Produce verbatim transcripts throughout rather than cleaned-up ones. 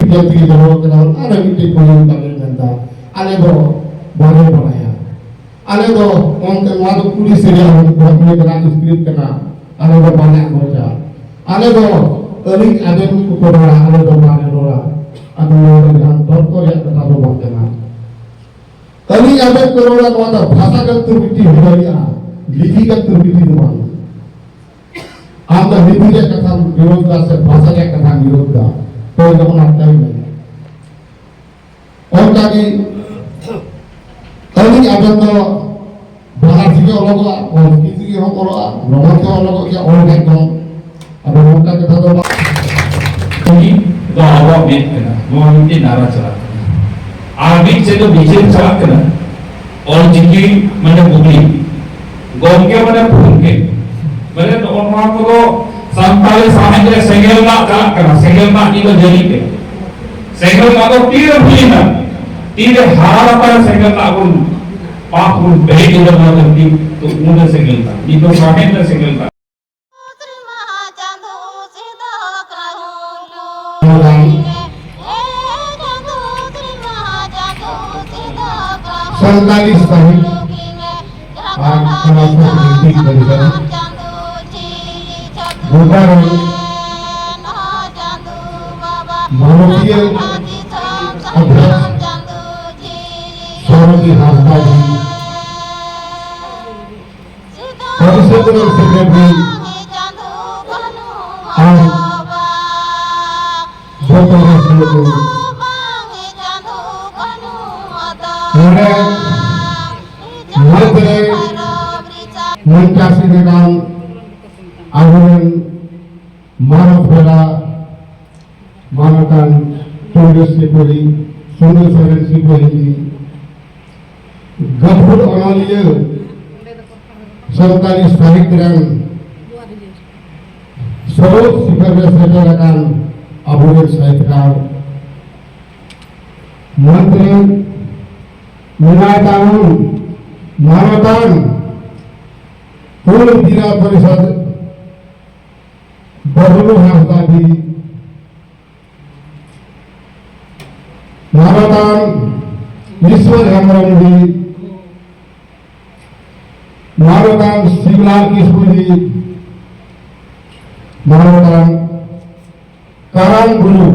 ᱪᱮᱫ ᱛᱮᱜᱮ ᱫᱚᱦᱚ ᱠᱟᱱᱟ, ᱚᱱᱟ ᱨᱮ ᱢᱤᱫᱴᱮᱡ ᱠᱚ ᱧᱮᱞ ᱠᱟᱛᱮ ᱢᱮᱱᱫᱟ, ᱟᱞᱮ ᱫᱚ ᱵᱟᱞᱮ ᱵᱟᱲᱟᱭᱟ, ᱟᱞᱮ ᱫᱚ ᱚᱱᱛᱮ ᱱᱚᱣᱟ ᱫᱚ ᱠᱩᱲᱤ ᱥᱮᱨᱮᱧ ᱠᱟᱱᱟ, ᱥᱠᱨᱤᱯᱴ ᱠᱟᱱᱟ, ᱟᱞᱮ ᱫᱚ ᱵᱟᱞᱮ ᱟᱸᱜᱚᱪᱟ, ᱟᱞᱮ ᱫᱚ ᱟᱹᱞᱤᱧ ᱟᱵᱮᱱ ᱠᱚ ᱨᱚᱲᱟ, ᱟᱞᱮ ᱫᱚ ᱵᱟᱞᱮ ᱨᱚᱲᱟ᱾ ᱟᱫᱚ ᱱᱚᱣᱟ ᱫᱚ ᱡᱟᱦᱟᱱ ᱛᱚᱨᱠᱚ ᱨᱮᱭᱟᱜ ᱠᱟᱛᱷᱟ ᱫᱚ ᱵᱟᱝ ᱠᱟᱱᱟ᱾ ᱟᱹᱞᱤᱧ ᱟᱵᱮᱱ ᱠᱚ ᱨᱚᱲᱟ, ᱱᱚᱣᱟ ᱫᱚ ᱵᱷᱟᱥᱟᱜᱚᱛ ᱛᱨᱩᱴᱤ ᱦᱩᱭ ᱫᱟᱲᱮᱭᱟᱜᱼᱟ, ᱞᱤᱯᱤᱜᱚᱛ ᱛᱨᱩᱴᱤ ᱫᱚ ᱵᱟᱝ᱾ ᱟᱢ ᱫᱚ ᱦᱤᱱᱫᱤ ᱨᱮᱭᱟᱜ ᱠᱟᱛᱷᱟᱢ ᱵᱤᱨᱳᱫᱷ ᱫᱟ ᱥᱮ ᱵᱷᱟᱥᱟ ᱨᱮᱭᱟᱜ ᱠᱟᱛᱷᱟᱢ ᱵᱤᱨᱳᱫᱷ ᱫᱟ, ᱛᱚ ᱡᱮᱢᱚᱱ ᱟᱢ ᱛᱟᱭᱚᱢ ᱢᱮ᱾ ᱚᱱᱠᱟ ᱜᱮ ᱟᱹᱞᱤᱧ ᱟᱵᱮᱱ ᱫᱚ ᱵᱟᱱᱟᱨ ᱛᱮᱜᱮ ᱚᱞᱚᱜᱚᱜᱼᱟ, ᱚᱞ ᱪᱤᱠᱤ ᱛᱮᱜᱮ ᱦᱚᱸ ᱚᱞᱚᱜᱼᱟ, ᱞᱚᱜᱚᱱ ᱛᱮ ᱚᱞᱚᱜᱚᱜ ᱜᱮᱭᱟ, ᱚᱞ ᱮᱠᱫᱚᱢ᱾ ᱟᱫᱚ ᱱᱚᱝᱠᱟ ᱠᱟᱛᱷᱟ ᱫᱚ ᱵᱟᱝ᱾ ᱩᱱᱤ ᱫᱚ ᱟᱵᱚᱣᱟᱜ ᱢᱮᱫ ᱠᱟᱱᱟ, ᱱᱚᱣᱟ ᱢᱤᱫᱴᱮᱱ ᱱᱟᱨᱟ ᱪᱟᱞᱟᱜ ᱠᱟᱱᱟ᱾ ᱟᱨ ᱢᱤᱫ ᱥᱮᱫ ᱫᱚ ᱵᱤᱪᱟᱹᱨ ᱪᱟᱞᱟᱜ ᱠᱟᱱᱟ, ᱚᱞ ᱪᱤᱠᱤ ᱢᱟᱱᱮ ᱵᱩᱜᱤ, ᱜᱚᱢᱠᱮ ᱢᱟᱱᱮ ᱯᱷᱩᱱᱠᱮ, ᱢᱟᱱᱮ ᱱᱚᱜᱼᱚ ᱱᱚᱣᱟ ᱠᱚᱫᱚ ᱥᱟᱱᱛᱟᱲᱤ ᱥᱟᱶᱦᱮᱫ ᱨᱮ ᱥᱮᱸᱜᱮᱞ ᱫᱟᱜ ᱪᱟᱞᱟᱜ ᱠᱟᱱᱟ, ᱥᱮᱸᱜᱮᱞ ᱫᱟᱜ ᱱᱤᱛ ᱫᱚ ᱡᱟᱹᱲᱤ ᱯᱮ᱾ ᱥᱮᱸᱜᱮᱞ ᱫᱟᱜ ᱫᱚ ᱛᱤᱨᱮ ᱦᱩᱭᱮᱱᱟ? ᱛᱤᱨᱮ ᱦᱟᱨᱟ ᱞᱟᱛᱟᱨ ᱨᱮ ᱥᱮᱸᱜᱮᱞ ᱫᱟᱜ ᱵᱚᱱ ᱯᱟᱯ ᱵᱚᱱ ᱵᱮᱨᱮᱫ ᱮᱫᱟ ᱱᱚᱣᱟ ᱫᱷᱟᱹᱨᱛᱤ, ᱛᱚ ᱩᱱᱨᱮ ᱥᱮᱸᱜᱮᱞ ᱫᱟᱜ, ᱱᱤᱛ ᱫᱚ ᱥᱟᱦᱮᱸᱫ ᱨᱮ ᱥᱮᱸᱜᱮᱞ ᱫᱟᱜ᱾ ᱥᱟᱱᱛᱟᱲᱤ ᱥᱟᱦᱤᱛ ᱟᱨ ᱠᱟᱞᱟ ᱥᱚᱢᱤᱛᱤ ᱯᱚᱨᱤᱥᱚᱫ ᱜᱚᱴᱟ ᱨᱮ ᱢᱟᱱᱚᱛᱤᱭᱟᱹ ᱚᱫᱷᱭᱚᱠᱥ ᱥᱚᱨᱚᱡᱤ ᱦᱟᱸᱥᱫᱟ ᱡᱤ, ᱯᱚᱨᱤᱥᱚᱫ ᱨᱮᱱ ᱥᱮᱠᱨᱮᱴᱟᱨᱤ ᱟᱨ ᱡᱚᱛᱚ ᱦᱚᱲ ᱥᱮᱞᱮᱫ ᱞᱮᱱᱟ᱾ ᱱᱚᱰᱮ ᱢᱚᱧᱪ ᱨᱮ ᱢᱚᱧᱪᱟᱥᱤᱱ ᱟᱠᱟᱱ ᱟᱵᱚᱨᱮᱱ ᱢᱟᱱᱚᱛ ᱯᱮᱲᱟ, ᱢᱟᱱᱚᱛᱟᱱ ᱴᱩᱰᱩ ᱥᱤᱯᱟᱹᱦᱤ, ᱥᱩᱱᱫᱚᱨ ᱥᱚᱨᱮᱱ ᱥᱤᱯᱟᱹᱦᱤ, ᱜᱟᱹᱠᱷᱩᱲ ᱚᱱᱚᱞᱤᱭᱟᱹ, ᱥᱟᱱᱛᱟᱲᱤ ᱥᱟᱦᱤᱛ ᱨᱮᱱ ᱥᱚᱨᱚᱜ ᱥᱤᱠᱷᱚᱨ ᱨᱮ ᱥᱮᱴᱮᱨ ᱟᱠᱟᱱ ᱟᱵᱚᱨᱮᱱ ᱥᱟᱦᱤᱛᱠᱟᱨ, ᱢᱚᱱᱛᱨᱤ ᱢᱮᱱᱟᱭ ᱛᱟᱵᱚᱱ ᱢᱟᱱᱚᱛᱟᱱ ᱦᱩᱞ ᱡᱤᱨᱟ ᱯᱚᱨᱤᱥᱚᱫ ᱵᱟᱵᱞᱩ ᱦᱟᱸᱥᱫᱟ ᱡᱤ, ᱢᱟᱱᱚᱛᱟᱱ ᱤᱥᱣᱚᱨ ᱦᱮᱢᱵᱨᱚᱢ ᱡᱤ, ᱢᱟᱱᱚᱛᱟᱱ ᱥᱤᱵᱞᱟᱞ ᱠᱤᱥᱠᱩ ᱡᱤ, ᱢᱟᱱᱚᱛᱟᱱ ᱠᱟᱨᱟᱢ ᱜᱩᱨᱩ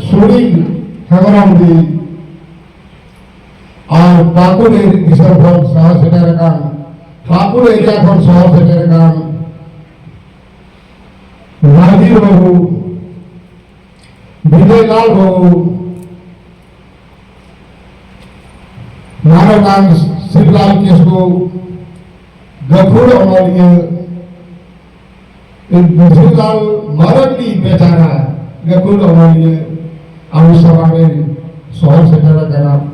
ᱥᱩᱱᱤᱞ ᱦᱮᱢᱵᱨᱚᱢ ᱡᱤ, ᱟᱨ ᱯᱟᱹᱠᱩᱲ ᱫᱤᱥᱚᱢ ᱠᱷᱚᱱ ᱥᱚᱦᱚᱨ ᱥᱮᱴᱮᱨ ᱟᱠᱟᱱ, ᱯᱟᱹᱠᱩᱲ ᱮᱨᱤᱭᱟ ᱠᱷᱚᱱ ᱥᱚᱦᱚᱨ ᱥᱮᱴᱮᱨ ᱟᱠᱟᱱ ᱢᱟᱹᱡᱷᱤ ᱵᱟᱹᱵᱩ, ᱵᱤᱡᱚᱭ ᱞᱟᱞ ᱵᱟᱹᱵᱩ, ᱢᱟᱱᱚᱛᱟᱱ ᱥᱤᱵᱞᱟᱞ ᱠᱤᱥᱠᱩ, ᱜᱟᱹᱠᱷᱩᱲ ᱚᱱᱚᱞᱤᱭᱟᱹ, ᱵᱤᱡᱚᱭ ᱞᱟᱞ ᱢᱟᱨᱟᱱᱰᱤ ᱵᱮᱪᱟᱨᱟ, ᱜᱟᱹᱠᱷᱩᱲ ᱚᱱᱚᱞᱤᱭᱟᱹ, ᱟᱵᱚ ᱥᱟᱢᱟᱝ ᱨᱮ ᱥᱚᱦᱚᱨ ᱥᱮᱴᱮᱨ ᱟᱠᱟᱱᱟ᱾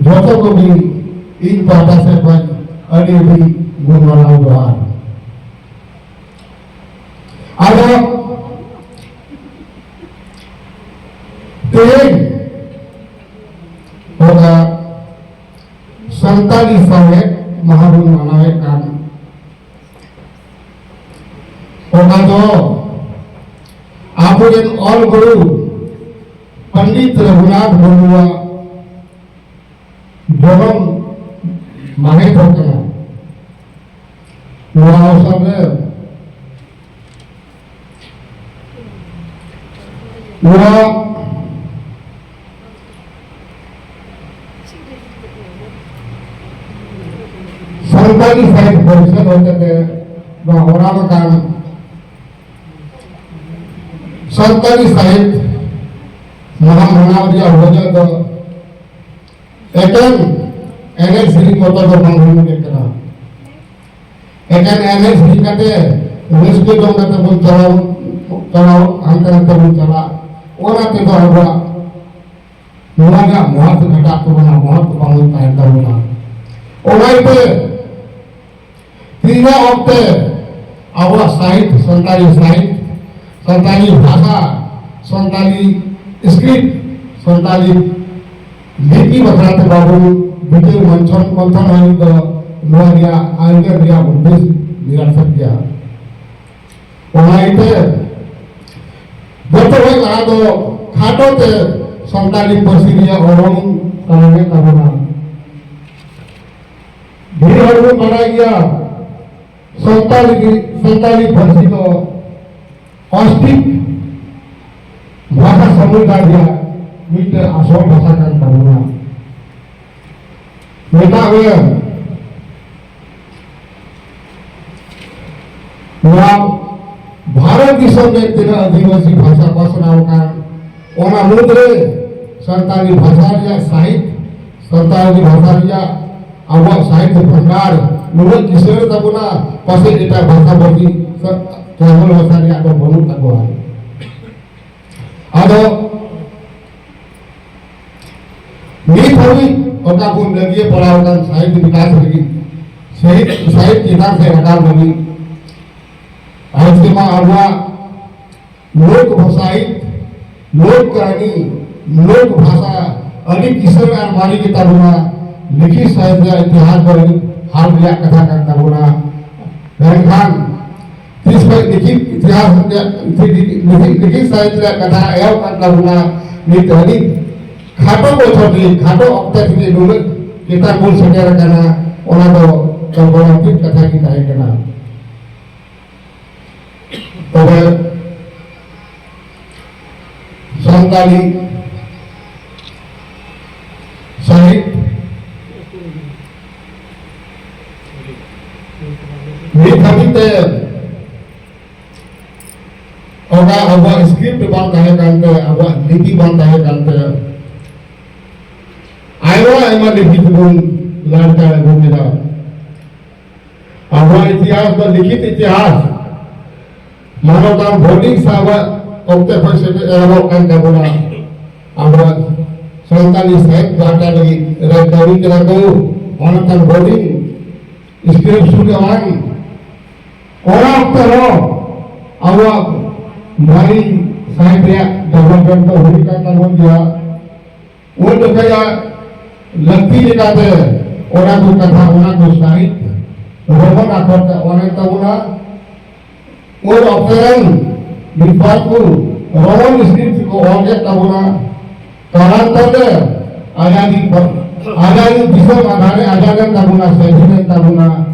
ᱡᱚᱛᱚ ᱠᱚᱜᱮ ᱤᱧ ᱯᱟᱦᱴᱟ ᱥᱮᱫ ᱠᱷᱚᱱ ᱟᱹᱰᱤ ᱟᱹᱰᱤ ᱜᱩᱱ ᱢᱟᱱᱟᱣ ᱡᱚᱦᱟᱨ᱾ ᱟᱫᱚ ᱛᱮᱦᱮᱧ ᱚᱱᱟ ᱥᱟᱱᱛᱟᱲᱤ ᱥᱟᱶᱦᱮᱫ ᱢᱟᱦᱟ ᱵᱚᱱ ᱢᱟᱱᱟᱣᱮᱫ ᱠᱟᱱ, ᱚᱱᱟ ᱫᱚ ᱟᱵᱚᱨᱮᱱ ᱚᱞ ᱜᱩᱨᱩ ᱯᱚᱱᱰᱤᱛ ᱨᱚᱜᱷᱩᱱᱟᱛᱷ ᱢᱩᱨᱢᱩᱣᱟᱜ ᱡᱚᱱᱚᱢ ᱢᱟᱦᱮᱛ ᱦᱚᱸ ᱠᱟᱱᱟ᱾ ᱱᱚᱣᱟ ᱚᱵᱥᱚᱨ ᱨᱮ ᱱᱚᱣᱟ ᱥᱟᱱᱛᱟᱲᱤ ᱥᱟᱦᱤᱛ ᱯᱚᱨᱤᱥᱚᱫ ᱦᱚᱛᱮᱛᱮ ᱱᱚᱣᱟ ᱦᱚᱨᱟ ᱟᱠᱟᱱ ᱥᱟᱱᱛᱟᱲᱤ ᱥᱟᱦᱤᱛ ᱢᱟᱦᱟ ᱢᱟᱱᱟᱣ ᱨᱮᱭᱟᱜ ᱚᱡᱮ ᱫᱚ ᱮᱠᱮᱱ ᱮᱱᱮᱡ ᱥᱮᱨᱮᱧ ᱢᱚᱛᱚ ᱫᱚ ᱵᱟᱝ ᱦᱩᱭᱩᱜ ᱠᱟᱱᱟ᱾ ᱮᱠᱮᱱ ᱮᱱᱮᱡ ᱥᱮᱨᱮᱧ ᱠᱟᱛᱮ ᱨᱟᱹᱥᱠᱟᱹ ᱡᱚᱝ ᱠᱟᱛᱮ ᱵᱚᱱ ᱪᱟᱞᱟᱣ, ᱪᱟᱞᱟᱣ ᱦᱟᱱᱛᱮ ᱱᱟᱛᱮ ᱵᱚᱱ ᱪᱟᱞᱟᱜ, ᱚᱱᱟ ᱛᱮᱫᱚ ᱟᱵᱚᱣᱟᱜ ᱱᱚᱣᱟ ᱨᱮᱭᱟᱜ ᱢᱚᱦᱚᱛ ᱜᱷᱟᱴᱟᱜ ᱛᱟᱵᱚᱱᱟ, ᱢᱚᱦᱚᱛ ᱵᱟᱝ ᱛᱟᱦᱮᱱ ᱛᱟᱵᱚᱱᱟ᱾ ᱚᱱᱟ ᱤᱭᱟᱹᱛᱮ ᱛᱤᱱᱟᱹᱜ ᱚᱠᱛᱮ ᱟᱵᱚᱣᱟᱜ ᱥᱟᱦᱤᱛ, ᱥᱟᱱᱛᱟᱲᱤ ᱥᱟᱦᱤᱛ, ᱥᱟᱱᱛᱟᱲᱤ ᱵᱷᱟᱥᱟ, ᱥᱟᱱᱛᱟᱲᱤ script, ᱥᱟᱱᱛᱟᱲᱤ ᱞᱤᱯᱤ ᱵᱟᱠᱷᱨᱟ ᱛᱮ ᱵᱟᱵᱚᱱ ᱵᱤᱪᱟᱹᱨ ᱢᱚᱱᱛᱷᱚᱱ, ᱢᱚᱱᱛᱷᱚᱱ ᱦᱩᱭᱩᱜ ᱫᱚ ᱱᱚᱣᱟ ᱨᱮᱭᱟᱜ ᱟᱹᱭᱫᱟᱹᱨ ᱨᱮᱭᱟᱜ ᱩᱫᱽᱫᱮᱥ ᱱᱤᱨᱟᱨᱛᱷᱚᱠ ᱜᱮᱭᱟ᱾ ᱚᱱᱟ ᱤᱭᱟᱹᱛᱮ ᱡᱚᱛᱚ ᱠᱷᱚᱱ ᱞᱟᱦᱟ ᱫᱚ ᱠᱷᱟᱴᱚ ᱛᱮ ᱥᱟᱱᱛᱟᱲᱤ ᱯᱟᱹᱨᱥᱤ ᱨᱮᱭᱟᱜ ᱚᱞ ᱤᱧ ᱛᱟᱲᱟᱢᱮᱫ ᱛᱟᱵᱚᱱᱟ᱾ ᱰᱷᱮᱨ ᱦᱚᱲ ᱵᱚᱱ ᱵᱟᱲᱟᱭ ᱜᱮᱭᱟ, ᱥᱟᱱᱛᱟᱲᱤ, ᱥᱟᱱᱛᱟᱲᱤ ᱯᱟᱹᱨᱥᱤ ᱫᱚ ᱚᱥᱴᱤᱠ ᱵᱷᱟᱥᱟ ᱥᱚᱢᱩᱫᱟᱭ ᱨᱮᱭᱟᱜ ᱢᱤᱫᱴᱮᱱ ᱟᱥᱚᱞ ᱵᱷᱟᱥᱟ ᱠᱟᱱ ᱛᱟᱵᱚᱱᱟ᱾ ᱢᱮᱛᱟᱜ ᱢᱮ, ᱱᱚᱣᱟ ᱵᱷᱟᱨᱚᱛ ᱫᱤᱥᱚᱢ ᱨᱮ ᱛᱤᱱᱟᱹᱜ ᱟᱹᱫᱤᱵᱟᱹᱥᱤ ᱵᱷᱟᱥᱟ ᱯᱟᱥᱱᱟᱣ ᱟᱠᱟᱱ, ᱚᱱᱟ ᱢᱩᱫᱽᱨᱮ ᱥᱟᱱᱛᱟᱲᱤ ᱵᱷᱟᱥᱟ ᱨᱮᱭᱟᱜ ᱥᱟᱦᱤᱛ, ᱥᱟᱱᱛᱟᱲᱤ ᱵᱷᱟᱥᱟ ᱨᱮᱭᱟᱜ ᱟᱵᱚᱣᱟᱜ ᱥᱟᱦᱤᱛ ᱵᱷᱟᱱᱰᱟᱨ ᱱᱩᱱᱟᱹᱜ ᱠᱤᱥᱟᱹᱬ ᱛᱟᱵᱚᱱᱟ, ᱯᱟᱥᱮᱡ ᱮᱴᱟᱜ ᱵᱷᱟᱥᱟ ᱵᱷᱟᱹᱜᱤ ᱛᱨᱟᱭᱵᱟᱞ ᱵᱷᱟᱥᱟ ᱨᱮᱭᱟᱜ ᱫᱚ ᱵᱟᱹᱱᱩᱜ ᱛᱟᱠᱚᱣᱟ᱾ ᱟᱫᱚ ᱱᱤᱛ ᱦᱟᱹᱵᱤᱡ ᱚᱠᱟ ᱵᱚᱱ ᱞᱟᱹᱜᱤᱭᱟᱹ ᱯᱟᱲᱟᱣ ᱟᱠᱟᱱ ᱥᱟᱦᱤᱛ ᱵᱤᱠᱟᱥ ᱞᱟᱹᱜᱤᱫ, ᱥᱟᱦᱤᱛ, ᱥᱟᱦᱤᱛ ᱪᱮᱛᱟᱱ ᱥᱮ ᱨᱟᱠᱟᱵ ᱞᱟᱹᱜᱤᱫ, ᱟᱡ ᱛᱮᱢᱟ ᱟᱵᱚᱣᱟᱜ ᱞᱳᱠ ᱵᱷᱟᱥᱟᱭᱤᱛ, ᱞᱳᱠ ᱠᱟᱹᱦᱱᱤ, ᱞᱳᱠ ᱵᱷᱟᱥᱟ ᱟᱹᱰᱤ ᱠᱤᱥᱟᱹᱬ ᱟᱨ ᱢᱟᱨᱮ ᱜᱮ ᱛᱟᱵᱚᱱᱟ᱾ ᱞᱤᱠᱷᱤᱛ ᱥᱟᱦᱤᱛ ᱨᱮᱭᱟᱜ ᱤᱛᱤᱦᱟᱥ ᱫᱚ ᱟᱹᱰᱤ ᱦᱟᱞ ᱨᱮᱭᱟᱜ ᱠᱟᱛᱷᱟ ᱠᱟᱱ ᱛᱟᱵᱚᱱᱟ᱾ ᱢᱮᱱᱠᱷᱟᱱ ᱛᱤᱥ ᱠᱷᱚᱱ ᱞᱤᱠᱷᱤᱛ ᱤᱛᱤᱦᱟᱥ ᱨᱮᱭᱟᱜ, ᱞᱤᱠᱷᱤᱛ, ᱞᱤᱠᱷᱤᱛ ᱥᱟᱦᱤᱛ ᱨᱮᱭᱟᱜ ᱠᱟᱛᱷᱟ ᱮᱦᱚᱵ ᱠᱟᱱ ᱛᱟᱵᱚᱱᱟ, ᱱᱤᱛ ᱟᱹᱰᱤ ᱠᱷᱟᱴᱚ ᱵᱚᱪᱷᱚᱨ ᱛᱮᱜᱮ, ᱠᱷᱟᱴᱚ ᱚᱠᱛᱮ ᱛᱮᱜᱮ ᱱᱩᱱᱟᱹᱜ ᱪᱮᱛᱟᱱ ᱵᱚᱱ ᱥᱮᱴᱮᱨ ᱟᱠᱟᱱᱟ, ᱚᱱᱟ ᱫᱚ ᱜᱚᱨᱚᱵᱟᱱᱣᱤᱛ ᱠᱟᱛᱷᱟ ᱜᱮ ᱛᱟᱦᱮᱸ ᱠᱟᱱᱟ᱾ ᱛᱚᱵᱮ ᱥᱟᱱᱛᱟᱲᱤ ᱥᱟᱦᱤᱛ ᱱᱤᱛ ᱦᱟᱹᱵᱤᱡ ᱛᱮ ᱚᱠᱟ ᱟᱵᱚᱣᱟᱜ script ᱵᱟᱝ ᱛᱟᱦᱮᱸ ᱠᱟᱱᱛᱮ, ᱟᱵᱚᱣᱟᱜ ᱞᱤᱯᱤ ᱵᱟᱝ ᱛᱟᱦᱮᱸ ᱠᱟᱱᱛᱮ, ᱟᱭᱢᱟ ᱟᱭᱢᱟ ᱞᱤᱯᱤ ᱛᱮᱵᱚᱱ ᱞᱟᱲᱪᱟᱲ ᱟᱹᱜᱩ ᱠᱮᱫᱟ᱾ ᱟᱵᱚᱣᱟᱜ ᱤᱛᱤᱦᱟᱥ ᱫᱚ ᱞᱤᱠᱷᱤᱛ ᱤᱛᱤᱦᱟᱥ, ᱢᱟᱱᱚᱛᱟᱱ ᱵᱷᱳᱴᱤᱝ ᱥᱟᱶ ᱚᱠᱛᱮ ᱠᱷᱚᱱ ᱥᱮᱴᱮᱨ ᱮᱦᱚᱵᱚᱜ ᱠᱟᱱ ᱛᱟᱵᱚᱱᱟ᱾ ᱟᱵᱚᱣᱟᱜ ᱥᱟᱱᱛᱟᱲᱤ ᱥᱟᱦᱮᱫ ᱯᱟᱦᱴᱟ ᱞᱟᱹᱜᱤᱫ ᱨᱮ ᱠᱟᱹᱢᱤ ᱠᱟᱱᱟ ᱠᱚ ᱢᱟᱱᱚᱛᱟᱱ ᱵᱷᱳᱴᱤᱝ ᱥᱠᱨᱤᱯᱴ ᱥᱩᱨ ᱮᱢᱟᱱ᱾ ᱚᱱᱟ ᱚᱠᱛᱮ ᱦᱚᱸ ᱟᱵᱚᱣᱟᱜ ᱢᱟᱨᱮ ᱥᱟᱦᱮᱫ ᱨᱮᱭᱟᱜ ᱰᱮᱵᱷᱞᱚᱯᱢᱮᱱᱴ ᱫᱚ ᱦᱩᱭ ᱠᱟᱱ ᱛᱟᱵᱚᱱ ᱜᱮᱭᱟ᱾ ᱩᱱ ᱡᱚᱠᱷᱮᱡᱟᱜ ᱞᱟᱹᱠᱛᱤ ᱞᱮᱠᱟᱛᱮ ᱚᱱᱟ ᱠᱚ ᱠᱟᱛᱷᱟ, ᱚᱱᱟ ᱠᱚ ᱥᱟᱹᱦᱤᱛ ᱨᱚᱢᱚᱱ ᱟᱠᱷᱚᱨ ᱛᱮ ᱚᱞᱮᱱ ᱛᱟᱵᱚᱱᱟ᱾ ᱩᱱ ᱚᱠᱛᱮ ᱨᱮᱱ ᱵᱤᱫᱽᱣᱟᱱ ᱠᱚ ᱨᱚᱢᱚᱱ ᱥᱠᱨᱤᱯᱴ ᱠᱚ ᱚᱞ ᱞᱮᱫ ᱛᱟᱵᱚᱱᱟ᱾ ᱠᱟᱨᱚᱱ ᱛᱟᱞᱮ ᱟᱡᱟᱫᱤ ᱯᱚᱨ, ᱟᱡᱟᱫᱤ ᱫᱤᱥᱚᱢ ᱟᱫᱷᱟᱨ ᱨᱮ ᱟᱡᱟᱫ ᱮᱱ ᱛᱟᱵᱚᱱᱟ, ᱥᱟᱹᱫᱷᱤᱱ ᱮᱱ ᱛᱟᱵᱚᱱᱟ,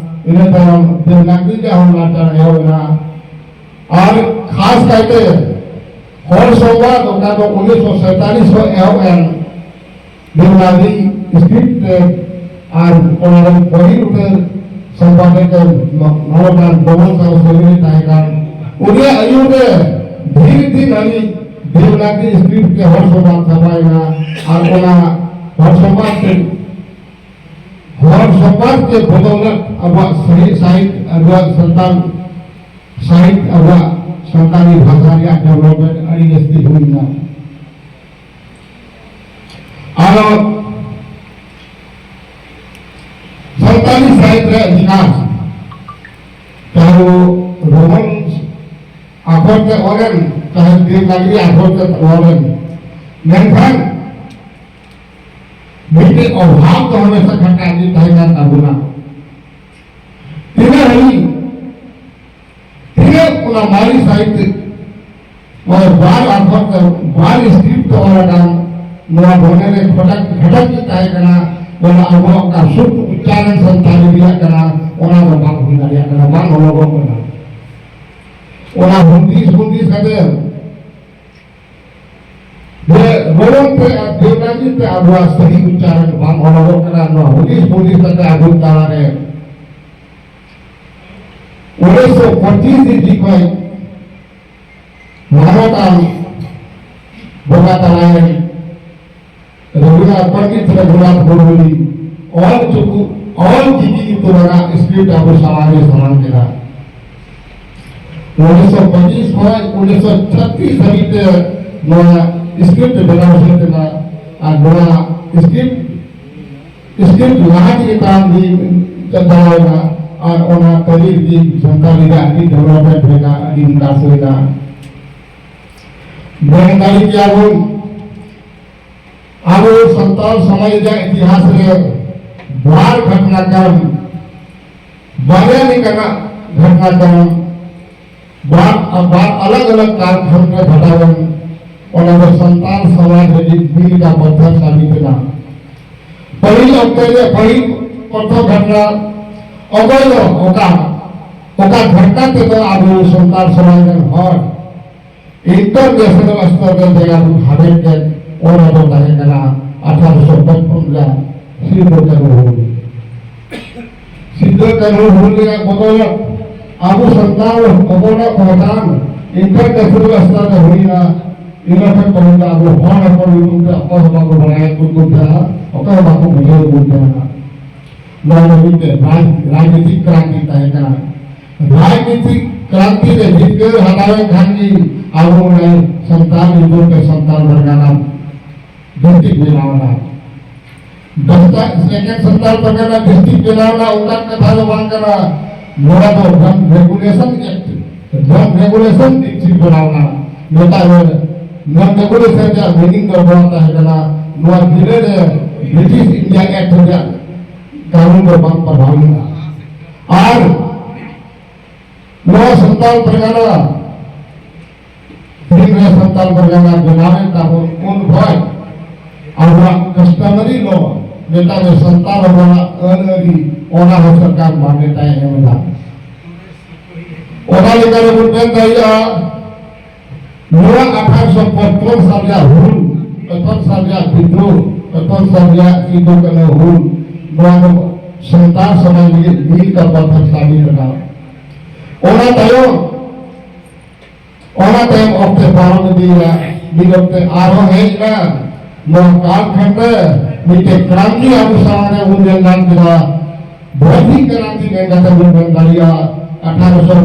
ᱤᱱᱟᱹ ᱛᱟᱭᱚᱢ ᱫᱮᱵᱽᱱᱟᱜᱽᱨᱤ ᱨᱮᱭᱟᱜ ᱦᱚᱸ ᱱᱟᱪᱟᱨ ᱮᱦᱚᱵ ᱮᱱᱟ᱾ ᱟᱨ ᱠᱷᱟᱥ ᱠᱟᱭᱛᱮ ᱦᱚᱲ ᱥᱚᱢᱵᱟᱫ ᱚᱠᱟ ᱫᱚ ᱩᱱᱤᱥᱥᱚ ᱥᱟᱭᱛᱟᱞᱤᱥ ᱠᱷᱚᱱ ᱮᱦᱚᱵ ᱮᱱ ᱫᱮᱵᱽᱱᱟᱜᱽᱨᱤ script ᱛᱮ, ᱟᱨ ᱚᱱᱟ ᱨᱮᱱ ᱯᱟᱹᱦᱤᱞ ᱩᱛᱟᱹᱨ ᱥᱚᱢᱯᱟᱫᱚᱠ ᱫᱚ ᱢᱟ-, ᱢᱟᱱᱚᱛᱟᱱ ᱵᱚᱢᱚᱞ ᱥᱟᱦᱩ ᱥᱟᱹᱢᱤᱞ ᱛᱟᱦᱮᱸ ᱠᱟᱱ᱾ ᱩᱱᱤᱭᱟᱜ ᱟᱹᱭᱩᱨ ᱨᱮ ᱫᱷᱤᱨᱮ ᱫᱷᱤᱨᱮ ᱟᱹᱱᱤᱡ ᱫᱮᱵᱽᱱᱟᱜᱽᱨᱤ script ᱛᱮ ᱦᱚᱲ ᱥᱚᱢᱟᱡᱽ ᱪᱷᱟᱯᱟᱭᱮᱱᱟ᱾ ᱟᱨ ᱚᱱᱟ ᱦᱚᱲ ᱥᱚᱢᱟᱡᱽ ᱛᱮ, ᱦᱚᱲ ᱥᱚᱢᱟᱡᱽ ᱛᱮ ᱵᱚᱫᱚᱞ ᱟᱵᱚᱣᱟᱜ ᱥᱟᱹᱦᱤ-, ᱥᱟᱦᱤᱛ, ᱟᱵᱚᱣᱟᱜ ᱥᱟᱱᱛᱟᱲ ᱥᱟᱦᱤᱛ, ᱟᱵᱚᱣᱟᱜ ᱥᱟᱱᱛᱟᱲᱤ ᱵᱷᱟᱥᱟ ᱨᱮᱭᱟᱜ development ᱟᱹᱰᱤ ᱡᱟᱹᱥᱛᱤ ᱦᱩᱭᱱᱟ᱾ ᱟᱨ ᱥᱟᱱᱛᱟᱲᱤ ᱥᱟᱦᱤᱛ ᱨᱮᱭᱟᱜ ᱵᱤᱠᱟᱥ, ᱪᱟᱦᱮ ᱨᱳᱢᱟᱱ ᱟᱠᱷᱚᱨ ᱛᱮ ᱚᱞᱮᱱ, ᱪᱟᱦᱮ ᱫᱮᱵᱽᱱᱟᱜᱽᱨᱤ ᱟᱠᱷᱚᱨ ᱛᱮ ᱚᱞᱮᱱ, ᱢᱮᱱᱠᱷᱟᱱ ᱢᱤᱫᱴᱮᱡ ᱚᱵᱷᱟᱵ ᱫᱚ ᱦᱟᱢᱮᱥᱟ ᱠᱷᱟᱴᱟᱜ ᱜᱮ ᱛᱟᱦᱮᱸ ᱠᱟᱱ ᱛᱟᱵᱚᱱᱟ᱾ ᱛᱤᱱᱟᱹᱜ ᱦᱟᱹᱵᱤᱡ ᱛᱤᱱᱟᱹᱜ ᱚᱱᱟ ᱢᱟᱨᱮ ᱥᱟᱦᱤᱛ ᱱᱚᱣᱟ ᱵᱟᱨ ᱟᱠᱷᱚᱨ ᱛᱮ, ᱵᱟᱨ script ᱛᱮ ᱚᱞ ᱟᱠᱟᱱ, ᱱᱚᱣᱟ ᱢᱚᱱᱮ ᱨᱮ ᱠᱷᱚᱴᱟᱠ, ᱠᱷᱚᱴᱟᱠ ᱜᱮ ᱛᱟᱦᱮᱸ ᱠᱟᱱᱟ᱾ ᱚᱱᱟ ᱟᱵᱚᱣᱟᱜ ᱚᱠᱟ ᱥᱩᱫᱷ ᱩᱪᱪᱟᱨᱚᱱ ᱥᱟᱱᱛᱟᱲᱤ ᱨᱮᱭᱟᱜ ᱠᱟᱱᱟ, ᱚᱱᱟ ᱫᱚ ᱵᱟᱝ ᱦᱩᱭ ᱫᱟᱲᱮᱭᱟᱜ ᱠᱟᱱᱟ, ᱵᱟᱝ ᱚᱞᱚᱜᱚᱜ ᱠᱟᱱᱟ᱾ ᱚᱱᱟ ᱦᱩᱫᱤᱥ, ᱦᱩᱫᱤᱥ ᱠᱟᱛᱮ ᱡᱮ ᱨᱚᱲ ᱛᱮ ᱟᱨ ᱫᱮᱵᱽᱱᱟᱜᱽᱨᱤ ᱛᱮ ᱟᱵᱚᱣᱟᱜ ᱥᱟᱹᱦᱤ ᱩᱪᱪᱟᱨᱚᱱ ᱵᱟᱝ ᱚᱞᱚᱜᱚᱜ ᱠᱟᱱᱟ, ᱱᱚᱣᱟ ᱦᱩᱫᱤᱥ, ᱦᱩᱫᱤᱥ ᱠᱟᱛᱮ ᱟᱵᱚ ᱛᱟᱞᱟᱨᱮ ᱩᱱᱤᱥᱥᱚ ᱯᱚᱸᱪᱤᱥ ᱤᱥᱣᱤ ᱠᱷᱚᱱ ᱢᱟᱱᱚᱛᱟᱱ ᱵᱚᱸᱜᱟ ᱛᱟᱞᱟᱭᱮᱱ ᱨᱚᱜᱷᱩᱱᱟᱛᱷ, ᱯᱚᱱᱰᱤᱛ ᱨᱚᱜᱷᱩᱱᱟᱛᱷ ᱢᱩᱨᱢᱩ ᱚᱞ ᱪᱩᱠᱩ, ᱚᱞ ᱪᱤᱠᱤ ᱧᱩᱛᱩᱢ ᱟᱱᱟᱜ script ᱟᱵᱚ ᱥᱟᱢᱟᱝ ᱨᱮ ᱥᱟᱢᱟᱝ ᱠᱮᱫᱟ᱾ ᱩᱱᱤᱥᱥᱚ ᱯᱚᱸᱪᱤᱥ ᱠᱷᱚᱱ ᱩᱱᱤᱥᱥᱚ ᱪᱷᱟᱵᱵᱤᱥ ᱫᱷᱟᱹᱵᱤᱡ ᱛᱮ ᱱᱚᱣᱟ script ᱵᱮᱱᱟᱣ ᱦᱩᱭ ᱞᱮᱱᱟ᱾ ᱟᱨ ᱱᱚᱣᱟ script script ᱞᱟᱦᱟ ᱛᱮᱜᱮ ᱛᱟᱲᱟᱢ ᱤᱫᱤ ᱪᱟᱞᱟᱣ ᱮᱱᱟ᱾ ᱟᱨ ᱚᱱᱟ ᱛᱟᱹᱨᱤᱠᱷ ᱜᱮ ᱥᱟᱱᱛᱟᱲᱤ ᱨᱮ ᱟᱹᱰᱤ development ᱦᱩᱭᱱᱟ, ᱟᱹᱰᱤ ᱵᱤᱠᱟᱥ ᱦᱩᱭᱱᱟ᱾ ᱢᱮᱱ ᱫᱟᱲᱮ ᱠᱮᱭᱟ ᱵᱚᱱ, ᱟᱵᱚ ᱥᱟᱱᱛᱟᱲ ᱥᱚᱢᱟᱡᱽ ᱨᱮᱭᱟᱜ ᱤᱛᱤᱦᱟᱥ ᱨᱮ ᱵᱟᱨ ᱜᱷᱚᱴᱱᱟ ᱠᱨᱚᱢ, ᱵᱟᱨᱭᱟ ᱞᱮᱠᱟᱱᱟᱜ ᱜᱷᱚᱴᱱᱟ ᱠᱨᱚᱢ, ᱵᱟᱨ, ᱵᱟᱨ ᱟᱞᱟᱜᱽ ᱟᱞᱟᱜᱽ ᱠᱟᱞᱠᱷᱚᱱᱰ ᱨᱮ ᱜᱷᱚᱴᱟᱣᱮᱱ ᱚᱱᱟ ᱫᱚ ᱥᱟᱱᱛᱟᱲ ᱥᱚᱢᱟᱡᱽ ᱞᱟᱹᱜᱤᱫ ᱵᱤᱨ ᱞᱮᱠᱟ ᱯᱨᱚᱛᱷᱚᱢ ᱥᱟᱹᱵᱤᱛ ᱮᱱᱟ᱾ ᱯᱟᱹᱦᱤᱞ ᱚᱠᱛᱮ ᱨᱮ ᱯᱟᱹᱦᱤᱞ ᱯᱨᱚᱛᱷᱚᱢ ᱜᱷᱚᱴᱱᱟ, ᱚᱠᱚᱭ ᱫᱚ ᱚᱠᱟ, ᱚᱠᱟ ᱜᱷᱚᱴᱱᱟ ᱛᱮᱫᱚ ᱟᱵᱚ ᱥᱟᱱᱛᱟᱲ ᱥᱚᱢᱟᱡᱽ ᱨᱮᱱ ᱦᱚᱲ international ᱥᱛᱚᱨ ᱨᱮ ᱡᱟᱭᱜᱟ ᱵᱚᱱ ᱦᱟᱢᱮᱴ ᱠᱮᱫ, ᱚᱱᱟ ᱫᱚ ᱛᱟᱦᱮᱸ ᱠᱟᱱᱟ ᱟᱴᱷᱟᱨᱚᱥᱚ ᱯᱚᱪᱯᱚᱱ ᱨᱮᱭᱟᱜ ᱥᱤᱫᱩ ᱠᱟᱹᱱᱦᱩ ᱦᱩᱞ᱾ ᱥᱤᱫᱩ ᱠᱟᱹᱱᱦᱩ ᱦᱩᱞ ᱨᱮᱭᱟᱜ ᱵᱚᱫᱚᱞ ᱟᱵᱚ ᱥᱟᱱᱛᱟᱲ ᱦᱚᱯᱚᱱᱟᱜ ᱯᱚᱦᱪᱟᱱ international ᱥᱛᱚᱨ ᱨᱮ ᱦᱩᱭᱱᱟ᱾ ᱤᱱᱟᱹ ᱠᱷᱚᱱ ᱯᱟᱹᱦᱤᱞ ᱫᱚ ᱟᱵᱚ ᱦᱚᱲ ᱦᱚᱯᱚᱱ ᱧᱩᱛᱩᱢ ᱛᱮ ᱚᱠᱚᱭ ᱦᱚᱸ ᱵᱟᱠᱚ ᱵᱟᱲᱟᱭ ᱠᱚ ᱛᱟᱦᱮᱸᱱᱟ, ᱚᱠᱚᱭ ᱦᱚᱸ ᱵᱟᱠᱚ ᱵᱩᱡᱷᱟᱹᱣ ᱠᱚ ᱛᱟᱦᱮᱸᱱᱟ᱾ ᱱᱚᱣᱟ ᱫᱚ ᱢᱤᱫᱴᱮᱱ ᱨᱟᱡᱽ-, ᱨᱟᱡᱽᱱᱤᱛᱤᱠ ᱠᱨᱟᱱᱛᱤ ᱛᱟᱦᱮᱸ ᱠᱟᱱᱟ᱾ ᱨᱟᱡᱽᱱᱤᱛᱤᱠ ᱠᱨᱟᱱᱛᱤ ᱨᱮ ᱡᱤᱛᱠᱟᱹᱨ ᱦᱟᱛᱟᱣᱮᱱ ᱠᱷᱟᱱ ᱜᱮ ᱟᱵᱚ ᱱᱚᱰᱮ ᱥᱟᱱᱛᱟᱲ ᱧᱩᱛᱩᱢ ᱛᱮ ᱥᱟᱱᱛᱟᱲ ᱯᱟᱨᱜᱟᱱᱟ ᱰᱤᱥᱴᱨᱤᱠᱴ ᱵᱮᱱᱟᱣ ᱮᱱᱟ᱾ ᱫᱚᱥᱴᱟ ᱥᱮᱠᱮᱱᱰ ᱥᱟᱱᱛᱟᱲ ᱯᱟᱨᱜᱟᱱᱟ ᱰᱤᱥᱴᱨᱤᱠᱴ ᱵᱮᱱᱟᱣ ᱮᱱᱟ, ᱚᱱᱠᱟᱱ ᱠᱟᱛᱷᱟ ᱫᱚ ᱵᱟᱝ ᱠᱟᱱᱟ᱾ ᱱᱚᱣᱟ ᱫᱚ ᱱᱚᱱ ᱨᱮᱜᱩᱞᱮᱥᱚᱱ ᱮᱠᱴ, ᱱᱚᱱ ᱨᱮᱜᱩᱞᱮᱥᱚᱱ ᱮᱠᱴ ᱵᱮᱱᱟᱣ ᱮᱱᱟ᱾ ᱢᱮᱛᱟᱜ ᱢᱮ, ᱱᱚᱱ ᱨᱮᱜᱩᱞᱮᱥᱚᱱ ᱨᱮᱭᱟᱜ ᱢᱤᱱᱤᱝ ᱫᱚ ᱱᱚᱣᱟ ᱛᱟᱦᱮᱸ ᱠᱟᱱᱟ, ᱱᱚᱣᱟ ᱫᱤᱱᱟᱹ ᱨᱮ ᱵᱨᱤᱴᱤᱥ ᱤᱱᱰᱤᱭᱟ ᱮᱠᱴ ᱨᱮᱭᱟᱜ ᱠᱟᱹᱱᱩᱱ ᱫᱚ ᱵᱟᱝ ᱯᱨᱚᱵᱷᱟᱵ ᱞᱮᱱᱟ᱾ ᱟᱨ ᱱᱚᱣᱟ ᱥᱟᱱᱛᱟᱲ ᱯᱟᱨᱜᱟᱱᱟ, ᱫᱤᱱ ᱨᱮ ᱥᱟᱱᱛᱟᱲ ᱯᱟᱨᱜᱟᱱᱟ ᱵᱮᱱᱟᱣ ᱮᱱ ᱛᱟᱵᱚᱱ ᱩᱱ ᱠᱷᱚᱱ ᱟᱵᱚᱣᱟᱜ customary law, ᱢᱮᱛᱟᱜ ᱢᱮ ᱥᱟᱱᱛᱟᱲ ᱦᱚᱯᱚᱱᱟᱜ ᱟᱹᱱ ᱟᱹᱨᱤ, ᱚᱱᱟ ᱦᱚᱸ ᱥᱚᱨᱠᱟᱨ ᱢᱟᱱᱭᱚᱛᱟᱭ ᱮᱢ ᱮᱫᱟ᱾ ᱚᱱᱟ ᱞᱮᱠᱟ ᱨᱮᱵᱚᱱ ᱢᱮᱱ ᱫᱟᱲᱮᱭᱟᱜᱼᱟ, ᱱᱚᱣᱟ ᱟᱴᱷᱟᱨᱚᱥᱚ ᱯᱚᱪᱯᱚᱱ ᱥᱟᱞ ᱨᱮᱭᱟᱜ ᱦᱩᱞ, ᱯᱚᱪᱯᱚᱱ ᱥᱟᱞ ᱨᱮᱭᱟᱜ ᱵᱤᱫᱽᱨᱳᱦ, ᱯᱚᱪᱯᱚᱱ ᱥᱟᱞ ᱨᱮᱭᱟᱜ ᱥᱤᱫᱩ ᱠᱟᱹᱱᱦᱩ ᱦᱩᱞ, ᱱᱚᱣᱟ ᱫᱚ ᱥᱟᱱᱛᱟᱲ ᱥᱚᱢᱟᱡᱽ ᱞᱟᱹᱜᱤᱫ ᱢᱤᱫ ᱠᱟᱛᱷᱟ ᱥᱟᱹᱵᱤᱛ ᱮᱱᱟ᱾ ᱚᱱᱟ ᱛᱟᱭᱚᱢ, ᱚᱱᱟ ᱛᱟᱭᱚᱢ ᱚᱠᱛᱮ ᱯᱟᱨᱚᱢ ᱤᱫᱤᱭᱮᱱᱟ, ᱢᱤᱫ ᱚᱠᱛᱮ ᱟᱨᱦᱚᱸ ᱦᱮᱡ ᱮᱱᱟ᱾ ᱱᱚᱣᱟ ᱠᱟᱞᱠᱷᱚᱸᱰ ᱨᱮ ᱢᱤᱫᱴᱮᱱ ᱠᱨᱟᱱᱛᱤ ᱟᱵᱚ ᱥᱟᱢᱟᱝ ᱨᱮ ᱵᱚᱱ ᱧᱮᱞ ᱧᱟᱢ ᱠᱮᱫᱟ᱾ ᱵᱚᱫᱷᱤ ᱠᱨᱟᱱᱛᱤ ᱢᱮᱱ ᱠᱟᱛᱮ ᱵᱚᱱ ᱢᱮᱱ ᱫᱟᱲᱮᱭᱟᱜᱼᱟ᱾ ᱟᱴᱷᱟᱨᱚᱥᱚ,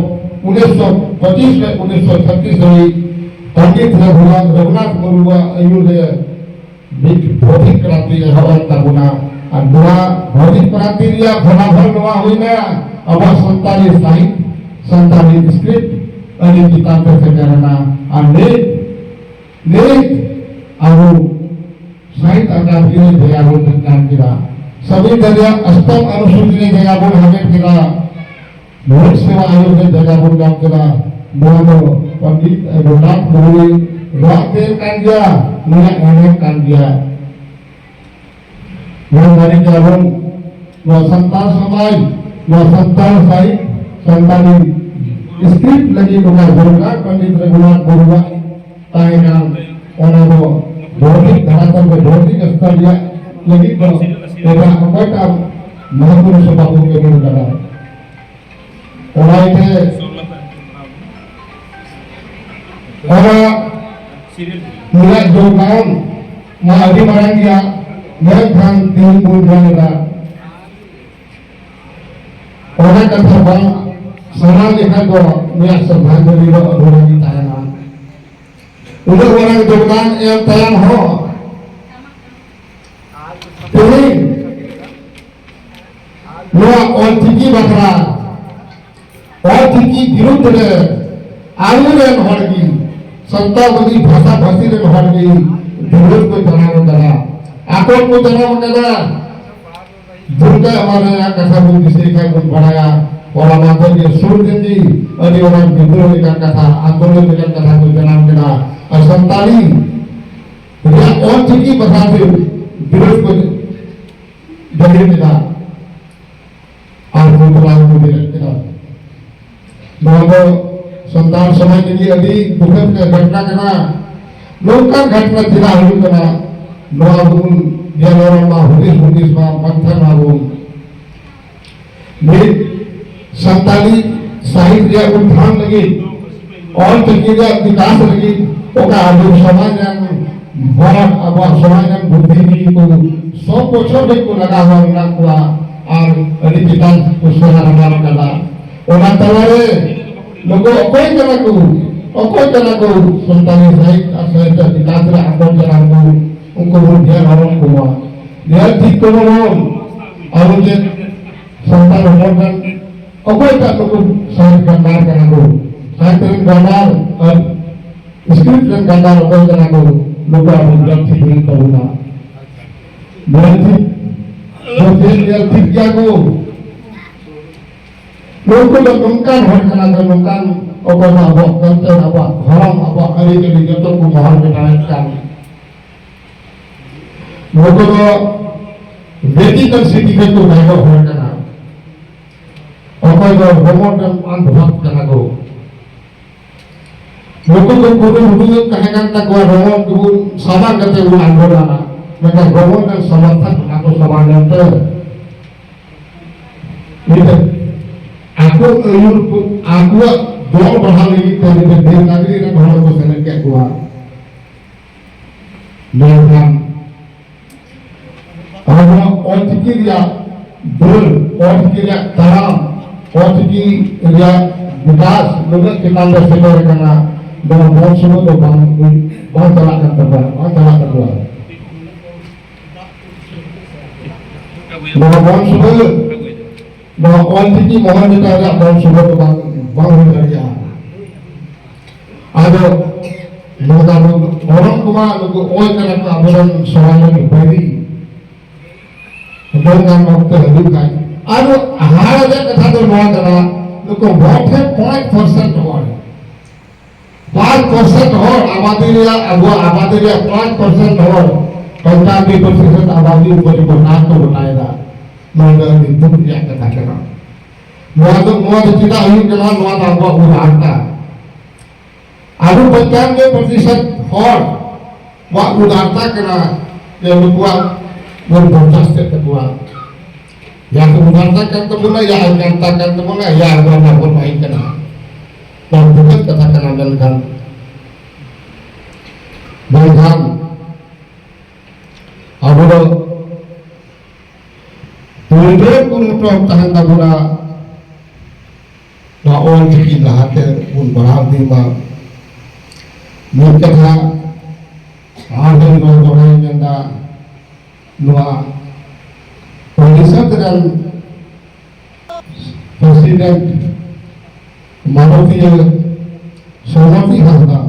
ᱩᱱᱤᱥᱥᱚ ᱯᱚᱸᱪᱤᱥ ᱨᱮ ᱩᱱᱤᱥᱥᱚ ᱪᱷᱟᱵᱵᱤᱥ ᱫᱷᱟᱹᱵᱤᱡ ᱯᱚᱱᱰᱤᱛ ᱨᱚᱜᱷᱩᱱᱟᱛᱷ, ᱨᱚᱜᱷᱩᱱᱟᱛᱷ ᱢᱩᱨᱢᱩᱣᱟᱜ ᱟᱹᱭᱩᱨ ᱨᱮ ᱢᱤᱫ ᱵᱚᱫᱷᱤ ᱠᱨᱟᱱᱛᱤ ᱮᱦᱚᱵ ᱮᱱ ᱛᱟᱵᱚᱱᱟ᱾ ᱟᱨ ᱱᱚᱣᱟ ᱵᱚᱫᱷᱤ ᱠᱨᱟᱱᱛᱤ ᱨᱮᱭᱟᱜ ᱯᱷᱚᱞᱟᱯᱷᱚᱞ ᱱᱚᱣᱟ ᱦᱩᱭᱱᱟ, ᱟᱵᱚᱣᱟᱜ ᱥᱟᱱᱛᱟᱲᱤ ᱥᱟᱦᱤᱛ, ᱥᱟᱱᱛᱟᱲᱤ ᱥᱠᱨᱤᱯᱴ ᱟᱹᱰᱤ ᱪᱮᱛᱟᱱ ᱛᱮ ᱥᱮᱴᱮᱨ ᱮᱱᱟ᱾ ᱟᱨ ᱱᱤᱛ, ᱱᱤᱛ ᱟᱵᱚ ᱥᱟᱦᱤᱛ ᱟᱠᱟᱫᱮᱢᱤ ᱨᱮ ᱡᱟᱭᱜᱟ ᱵᱚᱱ ᱧᱟᱢ ᱠᱮᱫᱟ᱾ ᱥᱚᱝᱵᱤᱫᱷᱟᱱ ᱨᱮᱭᱟᱜ ᱚᱥᱴᱚᱢ ᱚᱱᱩᱥᱩᱪᱤ ᱨᱮ ᱡᱟᱭᱜᱟ ᱵᱚᱱ ᱦᱟᱢᱮᱴ ᱠᱮᱫᱟ᱾ ᱞᱳᱠ ᱥᱮᱵᱟ ᱟᱭᱳᱜᱽ ᱨᱮ ᱡᱟᱭᱜᱟ ᱵᱚᱱ ᱧᱟᱢ ᱠᱮᱫᱟ᱾ ᱱᱚᱣᱟ ᱫᱚ ᱯᱚᱱᱰᱤᱛ ᱨᱚᱜᱷᱩᱱᱟᱛᱷ ᱢᱩᱨᱢᱩ ᱨᱟᱜ ᱛᱮ ᱠᱟᱱ ᱜᱮᱭᱟ, ᱱᱩᱭᱟᱜ ᱮᱱᱮᱢ ᱠᱟᱱ ᱜᱮᱭᱟ᱾ ᱢᱮᱱ ᱫᱟᱲᱮ ᱜᱮᱭᱟᱵᱚᱱ, ᱱᱚᱣᱟ ᱥᱟᱱᱛᱟᱲ ᱥᱚᱢᱟᱡᱽ, ᱱᱚᱣᱟ ᱥᱟᱱᱛᱟᱲ ᱥᱟᱹᱦᱤᱛ, ᱥᱟᱱᱛᱟᱲᱤ script ᱞᱟᱹᱜᱤᱫ ᱚᱠᱟ ᱫᱚᱨᱠᱟᱨ ᱯᱚᱱᱰᱤᱛ ᱨᱚᱜᱷᱩᱱᱟᱛᱷ ᱢᱩᱨᱢᱩᱣᱟᱜ ᱛᱟᱦᱮᱸ ᱠᱟᱱ, ᱚᱱᱟ ᱫᱚ ᱵᱷᱳᱣᱛᱤᱠ ᱫᱷᱟᱨᱟ ᱠᱷᱚᱱ ᱜᱮ ᱵᱷᱳᱣᱛᱤᱠ ᱥᱛᱚᱨ ᱨᱮᱭᱟᱜ ᱞᱟᱹᱜᱤᱫ ᱫᱚ ᱮᱴᱟᱜ ᱚᱠᱚᱭᱴᱟᱜ ᱢᱚᱦᱟᱯᱩᱨᱩᱥ ᱦᱚᱸ ᱵᱟᱵᱚᱱ ᱠᱟᱹᱢᱤ ᱠᱟᱫᱟ᱾ ᱚᱱᱟ ᱤᱭᱟᱹᱛᱮ ᱚᱱᱟ ᱱᱩᱭᱟᱜ ᱡᱳᱜᱽᱫᱟᱱ ᱢᱟ ᱟᱹᱰᱤ ᱢᱟᱨᱟᱝ ᱜᱮᱭᱟ, ᱢᱮᱱᱠᱷᱟᱱ ᱛᱮᱦᱮᱧ ᱵᱚᱱ ᱧᱮᱞ ᱮᱫᱟ, ᱚᱱᱟ ᱠᱟᱛᱷᱟ ᱵᱟᱝ ᱥᱟᱱᱟᱣ ᱞᱮᱠᱷᱟᱱ ᱫᱚ ᱱᱩᱭᱟᱜ ᱥᱨᱚᱫᱷᱟᱧᱡᱚᱞᱤ ᱫᱚ ᱟᱫᱷᱩᱨᱟ ᱜᱮ ᱛᱟᱦᱮᱱᱟ᱾ ᱩᱱᱟᱹᱜ ᱢᱟᱨᱟᱝ ᱡᱳᱜᱽᱫᱟᱱ ᱮᱢ ᱛᱟᱭᱚᱢ ᱦᱚᱸ ᱛᱮᱦᱮᱧ ᱱᱚᱣᱟ ᱚᱞᱪᱤᱠᱤ ᱵᱟᱠᱷᱨᱟ, ᱚᱞᱪᱤᱠᱤ ᱵᱤᱨᱩᱫᱽ ᱨᱮ ᱟᱵᱚᱨᱮᱱ ᱦᱚᱲ ᱜᱮ, ᱥᱟᱱᱛᱟᱲ ᱵᱷᱟᱥᱟ ᱵᱷᱟᱹᱥᱤ ᱨᱮᱱ ᱦᱚᱲ ᱜᱮ ᱵᱤᱨᱩᱫᱽ ᱠᱚ ᱡᱟᱱᱟᱢ ᱠᱟᱫᱟ, ᱟᱠᱚ ᱠᱚ ᱡᱟᱱᱟᱢ ᱠᱟᱫᱟ᱾ ᱫᱩᱨᱜᱟ ᱮᱢᱟᱱ ᱨᱮᱱᱟᱜ ᱠᱟᱛᱷᱟ ᱵᱚᱱ ᱫᱤᱥᱟᱹᱭ ᱠᱷᱟᱱ ᱵᱚᱱ ᱵᱟᱲᱟᱭᱟ, ᱦᱚᱞᱟ ᱢᱟᱫᱷᱮᱨ ᱜᱮ ᱥᱩᱨ ᱫᱤᱱ ᱜᱮ ᱟᱹᱰᱤ ᱢᱟᱨᱟᱝ ᱵᱤᱫᱽᱨᱳᱦ ᱞᱮᱠᱟᱱ ᱠᱟᱛᱷᱟ, ᱟᱱᱫᱳᱞᱚᱱ ᱞᱮᱠᱟᱱ ᱠᱟᱛᱷᱟ ᱠᱚ ᱡᱟᱱᱟᱢ ᱠᱮᱫᱟ᱾ ᱟᱨ ᱥᱟᱱᱛᱟᱲᱤ ᱨᱮᱭᱟᱜ ᱚᱞᱪᱤᱠᱤ ᱵᱷᱟᱥᱟ ᱛᱮ ᱵᱤᱨᱳᱫᱷ ᱠᱚ ᱡᱟᱹᱦᱤᱨ ᱠᱮᱫᱟ ᱟᱨ ᱠᱚ ᱪᱟᱞᱟᱣ ᱠᱚ ᱵᱮᱨᱮᱫ ᱠᱮᱫᱟ᱾ ᱱᱚᱣᱟ ᱫᱚ ᱥᱟᱱᱛᱟᱲ ᱥᱚᱢᱟᱡᱽ ᱞᱟᱹᱜᱤᱫ ᱟᱹᱰᱤ ᱫᱩᱠᱷ ᱨᱮᱱᱟᱜ ᱜᱷᱚᱴᱱᱟ ᱠᱟᱱᱟ᱾ ᱱᱚᱝᱠᱟᱱ ᱜᱷᱚᱴᱱᱟ ᱪᱮᱫᱟᱜ ᱦᱩᱭᱩᱜ ᱠᱟᱱᱟ? ᱱᱚᱣᱟ ᱵᱚᱱ ᱧᱮᱞ ᱫᱟᱨᱟᱢ ᱢᱟ, ᱦᱩᱫᱤᱥ ᱦᱩᱫᱤᱥ ᱢᱟ, ᱢᱟᱱᱛᱷᱟᱱ ᱢᱟᱵᱚᱱ᱾ ᱢᱤᱫ ᱥᱟᱱᱛᱟᱲᱤ ᱥᱟᱦᱤᱛ ᱨᱮᱭᱟᱜ ᱩᱛᱷᱱᱟᱹᱣ ᱞᱟᱹᱜᱤᱫ, ᱚᱞ ᱪᱤᱠᱤ ᱨᱮᱭᱟᱜ ᱵᱤᱠᱟᱥ ᱞᱟᱹᱜᱤᱫ ᱚᱠᱟ ᱟᱵᱚ ᱥᱚᱢᱟᱡᱽ ᱨᱮᱱ ᱦᱚᱲ, ᱟᱵᱚᱣᱟᱜ ᱥᱚᱢᱟᱡᱽ ᱨᱮᱱ ᱵᱩᱫᱽᱫᱷᱤᱡᱤᱵᱤ ᱠᱚ ᱥᱚ ᱵᱚᱪᱷᱚᱨ ᱫᱷᱟᱹᱵᱤᱡ ᱠᱚ ᱞᱟᱜᱟᱣ ᱦᱚᱲ ᱢᱮᱱᱟᱜ ᱠᱚᱣᱟ ᱟᱨ ᱟᱹᱰᱤ ᱪᱮᱛᱟᱱ ᱠᱚ ᱥᱮᱬᱟ ᱨᱟᱠᱟᱵ ᱠᱟᱫᱟ᱾ ᱚᱱᱟ ᱛᱟᱞᱟᱨᱮ ᱱᱩᱠᱩ ᱚᱠᱚᱭ ᱠᱟᱱᱟ ᱠᱚ, ᱚᱠᱚᱭ ᱠᱟᱱᱟ ᱠᱚ ᱥᱟᱱᱛᱟᱲᱤ ᱥᱟᱦᱤᱛ ᱟᱨ ᱥᱟᱦᱤᱛ ᱨᱮᱭᱟᱜ ᱵᱤᱠᱟᱥ ᱨᱮ ᱟᱸᱫᱳᱲ ᱪᱟᱞᱟᱣ ᱠᱚ, ᱩᱱᱠᱩ ᱵᱚᱱ ᱧᱮᱞ ᱦᱚᱨᱚᱜ ᱠᱚᱢᱟ, ᱧᱮᱞ ᱪᱮᱫ ᱠᱚᱢᱟ ᱵᱚᱱ᱾ ᱟᱵᱚ ᱪᱮᱫ ᱥᱟᱱᱛᱟᱲ ᱦᱚᱯᱚᱱ ᱠᱟᱱ ᱚᱠᱚᱭᱴᱟᱜ ᱱᱩᱠᱩ ᱥᱟᱦᱮᱵ ᱜᱟᱱᱰᱟᱨ ᱠᱟᱱᱟ ᱠᱚ? ᱥᱟᱦᱮᱵ ᱨᱮᱱ ᱜᱟᱱᱰᱟᱨ ᱟᱨ script ᱨᱮᱱ ᱜᱟᱱᱰᱟᱨ ᱚᱠᱚᱭ ᱠᱟᱱᱟ ᱠᱚ? ᱱᱩᱠᱩ ᱟᱵᱚ ᱧᱮᱞ ᱴᱷᱤᱠ ᱦᱩᱭᱩᱜ ᱛᱟᱵᱚᱱᱟ᱾ ᱧᱮᱞ ᱴᱷᱤᱠ, ᱧᱮᱞ ᱴᱷᱤᱠ ᱜᱮᱭᱟ ᱠᱚ᱾ ᱱᱩᱠᱩ ᱫᱚ ᱱᱚᱝᱠᱟᱱ ᱦᱚᱲ ᱠᱟᱱᱟ ᱠᱚ, ᱱᱚᱝᱠᱟᱱ ᱚᱠᱚᱭ ᱫᱚ ᱟᱵᱚᱣᱟᱜ culture, ᱟᱵᱚᱣᱟᱜ ᱫᱷᱚᱨᱚᱢ, ᱟᱵᱚᱣᱟᱜ ᱟᱹᱨᱤᱪᱟᱹᱞᱤ ᱡᱚᱛᱚ ᱠᱚ ᱢᱚᱦᱚᱨ ᱢᱮᱴᱟᱣᱮᱫ ᱠᱟᱱ᱾ ᱱᱩᱠᱩ ᱫᱚ Vatican City ᱠᱷᱚᱱ ᱠᱚ ᱵᱮᱵᱚᱦᱟᱨ ᱠᱟᱱᱟ᱾ ᱚᱠᱚᱭ ᱫᱚ Roman ᱨᱮᱱ ᱟᱱᱫᱷᱚᱵᱷᱟᱵ ᱠᱟᱱᱟ ᱠᱚ᱾ ᱱᱩᱠᱩ ᱫᱚ ᱠᱩᱨᱩᱢᱩᱴᱩ ᱛᱟᱦᱮᱸ ᱠᱟᱱ ᱛᱟᱠᱚᱣᱟ, ᱨᱚᱢᱚᱱ ᱜᱮᱵᱚᱱ ᱥᱟᱢᱟᱝ ᱠᱟᱛᱮ ᱵᱚᱱ ᱟᱱᱫᱳᱞᱚᱱᱟ, ᱢᱮᱱᱠᱷᱟᱱ ᱨᱚᱢᱚᱱ ᱨᱮᱱ ᱥᱚᱢᱚᱨᱛᱷᱚᱠ ᱵᱟᱠᱚ ᱥᱟᱢᱟᱝ ᱞᱮᱱᱛᱮ ᱱᱤᱛᱚᱜ ᱟᱠᱚ ᱟᱹᱭᱩᱨ ᱠᱚ, ᱟᱠᱚᱣᱟᱜ ᱫᱚᱞ ᱵᱟᱲᱦᱟᱣ ᱞᱟᱹᱜᱤᱫ ᱛᱮ ᱱᱤᱛᱚᱜ ᱫᱮᱵᱽᱱᱟᱜᱚᱨᱤ ᱨᱮᱱ ᱦᱚᱲ ᱠᱚ ᱥᱮᱞᱮᱫ ᱠᱮᱫ ᱠᱚᱣᱟ᱾ ᱢᱮᱱᱠᱷᱟᱱ ᱟᱵᱚᱣᱟᱜ ᱚᱞᱪᱤᱠᱤ ᱨᱮᱭᱟᱜ ᱫᱟᱹᱲ, ᱚᱞᱪᱤᱠᱤ ᱨᱮᱭᱟᱜ ᱛᱟᱲᱟᱢ, ᱚᱞᱪᱤᱠᱤ ᱨᱮᱭᱟᱜ ᱵᱤᱠᱟᱥ ᱱᱩᱱᱟᱹᱜ ᱪᱮᱛᱟᱱ ᱨᱮ ᱥᱮᱴᱮᱨ ᱟᱠᱟᱱᱟ, ᱱᱚᱣᱟ ᱵᱚᱱ ᱥᱚᱢᱚᱭ ᱫᱚ ᱵᱟᱝ, ᱵᱟᱝ ᱪᱟᱞᱟᱜ ᱠᱟᱱ ᱛᱟᱵᱚᱱᱟ, ᱵᱟᱝ ᱪᱟᱞᱟᱜ ᱛᱟᱠᱚᱣᱟ᱾ ᱱᱚᱣᱟ ᱵᱚᱱ ᱥᱚᱢᱚᱭ, ᱱᱚᱣᱟ ᱚᱞᱪᱤᱠᱤ ᱢᱚᱦᱚᱱ ᱡᱮᱴᱟ ᱨᱮᱭᱟᱜ ᱵᱚᱱ ᱥᱚᱢᱚᱭ ᱫᱚ ᱵᱟᱝ, ᱵᱟᱝ ᱦᱩᱭ ᱫᱟᱲᱮᱭᱟᱜᱼᱟ᱾ ᱟᱫᱚ ᱱᱚᱝᱠᱟ ᱵᱚᱱ ᱚᱨᱚᱝ ᱠᱚᱢᱟ ᱱᱩᱠᱩ ᱚᱭ ᱠᱟᱱᱟ ᱠᱚ ᱟᱵᱚᱨᱮᱱ ᱥᱚᱢᱟᱡᱽ ᱨᱮᱱ ᱵᱟᱹᱭᱨᱤ᱾ ᱱᱚᱝᱠᱟᱱ ᱚᱠᱛᱚ ᱦᱤᱡᱩᱜ ᱠᱷᱟᱱ ᱟᱨ ᱦᱟᱦᱟᱲᱟ ᱨᱮᱭᱟᱜ ᱠᱟᱛᱷᱟ ᱫᱚ ᱱᱚᱣᱟ ᱠᱟᱱᱟ, ᱱᱩᱠᱩ ᱢᱚᱴᱷᱮ ᱯᱟᱸᱪ percent ᱦᱚᱲ, ᱯᱟᱸᱪ percent ᱦᱚᱲ ᱟᱵᱟᱫᱤ ᱨᱮᱭᱟᱜ, ᱟᱵᱚᱣᱟᱜ ᱟᱵᱟᱫᱤ ᱨᱮᱭᱟᱜ ᱯᱟᱸᱪ percent ᱦᱚᱲ ᱯᱚᱧᱪᱟᱱᱵᱵᱳᱭ ᱯᱨᱚᱛᱤᱥᱚᱛ ᱟᱵᱟᱫᱤ ᱩᱯᱚᱨ ᱡᱚᱵᱚᱨᱫᱚᱥᱛ ᱠᱚ ᱜᱚᱴᱟᱭᱮᱫᱟ᱾ ᱱᱚᱣᱟ ᱫᱚ ᱟᱹᱰᱤ ᱫᱩᱠ ᱨᱮᱭᱟᱜ ᱠᱟᱛᱷᱟ ᱠᱟᱱᱟ᱾ ᱱᱚᱣᱟ ᱫᱚ, ᱱᱚᱣᱟ ᱫᱚ ᱪᱮᱫᱟᱜ ᱦᱩᱭᱩᱜ ᱠᱟᱱᱟ? ᱱᱚᱣᱟ ᱫᱚ ᱟᱵᱚᱣᱟᱜ ᱩᱫᱟᱨᱛᱟ᱾ ᱟᱵᱚ ᱯᱚᱧᱪᱟᱱᱵᱵᱳᱭ ᱯᱨᱚᱛᱤᱥᱚᱛ ᱦᱚᱲ ᱠᱚᱣᱟᱜ ᱩᱫᱟᱨᱛᱟ ᱠᱟᱱᱟ ᱡᱮ ᱱᱩᱠᱩᱣᱟᱜ ᱵᱚᱱ ᱵᱚᱨᱫᱟᱥᱛ ᱮᱫ ᱛᱟᱠᱚᱣᱟ᱾ ᱭᱟ ᱠᱚ ᱩᱫᱟᱨᱛᱟ ᱠᱟᱱ ᱛᱟᱵᱚᱱᱟ, ᱭᱟ ᱚᱡᱽᱧᱟᱱᱛᱟ ᱠᱟᱱ ᱛᱟᱵᱚᱱᱟ, ᱭᱟ ᱟᱵᱚᱣᱟᱜ ᱞᱟᱯᱚᱨᱣᱟᱦᱤ ᱠᱟᱱᱟ᱾ ᱱᱚᱣᱟ ᱫᱩᱠᱷᱟᱹᱫ ᱠᱟᱛᱷᱟ ᱠᱟᱱᱟ᱾ ᱢᱮᱱᱠᱷᱟᱱ, ᱢᱮᱱᱠᱷᱟᱱ ᱟᱵᱚ ᱫᱚ ᱯᱩᱭᱞᱩ ᱠᱩᱨᱩᱢᱩᱴᱩ ᱛᱟᱦᱮᱱ ᱛᱟᱵᱚᱱᱟ, ᱱᱚᱣᱟ ᱚᱞ ᱪᱤᱠᱤ ᱞᱟᱦᱟᱛᱮ ᱵᱚᱱ ᱵᱟᱲᱦᱟᱣ ᱤᱫᱤ ᱢᱟ᱾ ᱢᱤᱫ ᱠᱟᱛᱷᱟ ᱟᱨᱦᱚᱸ ᱱᱚᱣᱟ ᱫᱚᱦᱲᱟᱧ ᱢᱮᱱᱫᱟ, ᱱᱚᱣᱟ ᱯᱚᱨᱤᱥᱚᱫ ᱨᱮᱱ president ᱢᱟᱱᱚᱛᱤᱭᱟᱹ ᱥᱚᱢᱚᱛᱤ ᱦᱟᱸᱥᱫᱟ